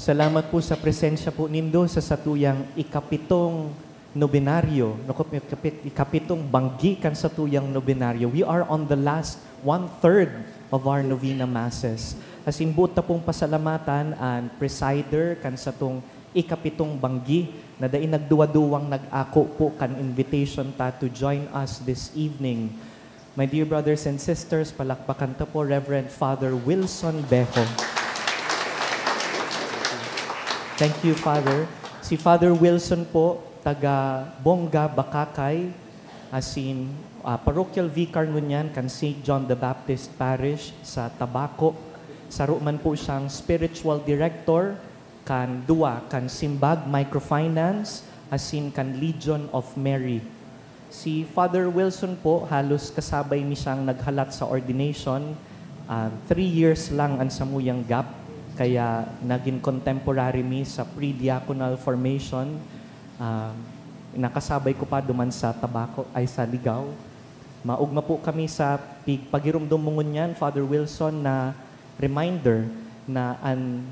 Salamat po sa presensya po nindo sa satuyang ikapitong nobenaryo, naku, ikapit-, ikapitong banggi kan satuyang nobenaryo. We are on the last one-third of our novena masses. Asin boot ta pong pasalamatan an presider kan satong ikapitong banggi na dai nagduwa-duwang nag-ako po kan invitation ta to join us this evening. My dear brothers and sisters, palakpakan ta po Reverend Father Wilson Bejo. Thank you, Father. Si Father Wilson po, taga Bonga, Bacacay, asin, ah, parochial vicar ngunyan kan Saint John the Baptist Parish sa Tabaco. Saro man po siyang spiritual director kan duwa, kan Simbag Microfinance asin kan Legion of Mary. Si Father Wilson po, halos kasabay mi siyang naghalat sa ordination. Ah, three years lang an samuyang gap, kaya nagin contemporary mi sa pre-diaconal formation. Ah, nakasabay ko pa duman sa Tabaco, ay, sa Ligao. Maogma po kami sa pig-, pagiromdom mo ngunyan, Father Wilson, na reminder na an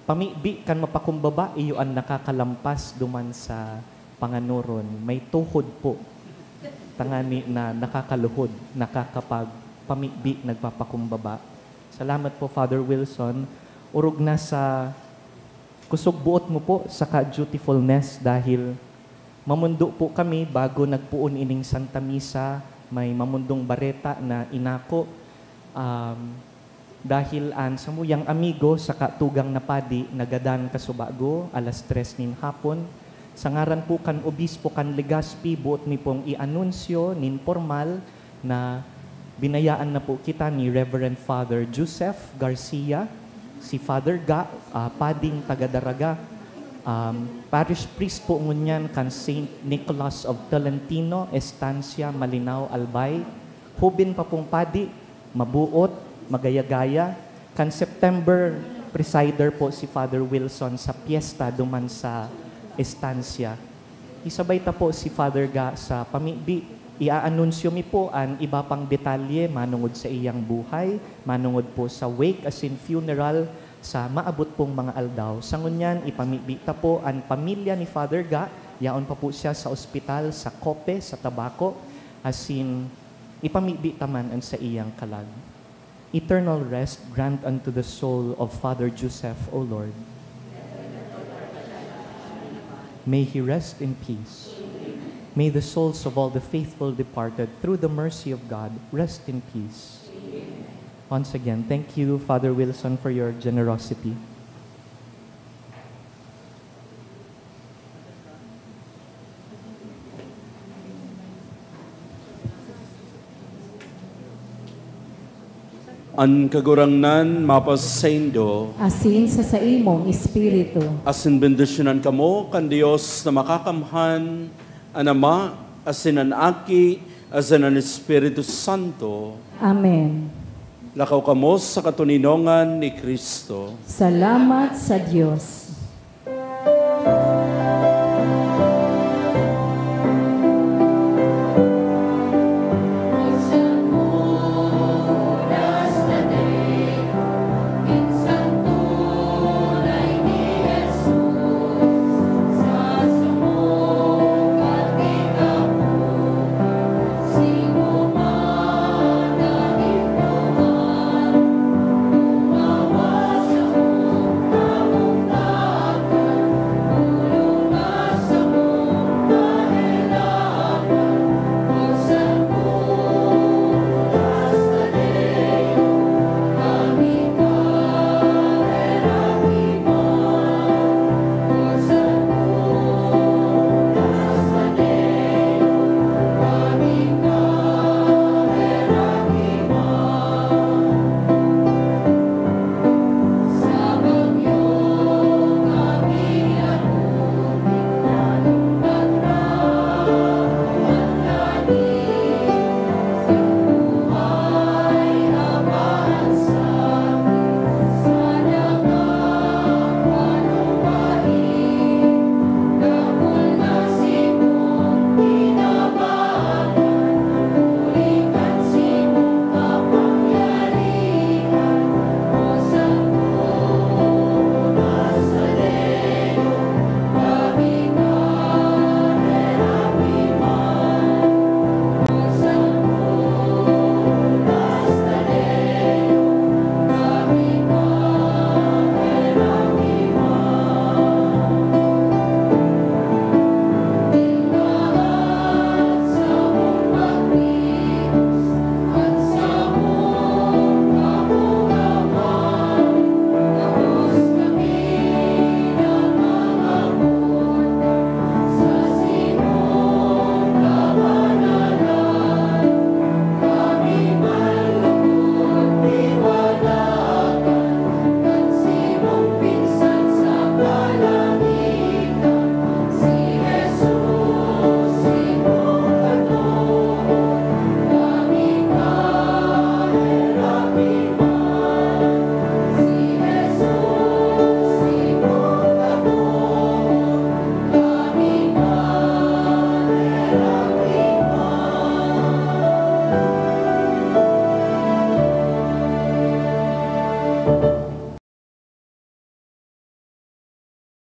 pamibi kan mapakumbaba iyo an nakakalampas duman sa panganoron. May tuhod po, tangani na nakakaluhod, nakakapagpamibi, nagpapakumbaba. Salamat po, Father Wilson. Orog na sa kusog boot mo po saka dutifulness, dahil mamundo po kami bago nagpoon ining Santa Misa, may mamundong bareta na inako. Um, dahil an samuyang amigo saka tugang na padi nagadan kasubago alas tres nin hapon, sa ngaran po kan Obispo kan Legazpi, boot mi pong i-anunsyo nin pormal na binayaan na po kita ni Reverend Father Joseph Garcia, si Father Ga, ah, pading taga Daraga. Um, parish priest po ngunyan kan Saint Nicholas of Tolentino, Estancia, Malinao, Albay. Hoben pa pong padi, mabuot, magaya-gaya. Kan September, presider po si Father Wilson sa pyesta duman sa Estancia. Isabay ta po si Father Ga sa pamibi. Iaanunsyo mi po an iba pang detalye manongod sa iyang buhay, manongod po sa wake asin funeral sa maabot pong mga aldaw. Sa ngunyan, ipamibi ta po an pamilya ni Father Ga. Yaon pa po siya sa ospital sa Cope, sa Tabaco, asin ipamibi ta man an saiyang kalag. Eternal rest grant unto the soul of Father Joseph, O Lord. May he rest in peace. May the souls of all the faithful departed, through the mercy of God, rest in peace. Once again, thank you, Father Wilson, for your generosity. An Kagurangnan mapasaindo. Asin sa saimong espiritu. Asin bendisyonan kamo kan Dios na Makakamhan, an Ama, asin an Aki, asin an Espiritu Santo. Amen. Lakaw kamo sa katoninongan ni Cristo. Salamat sa Dios.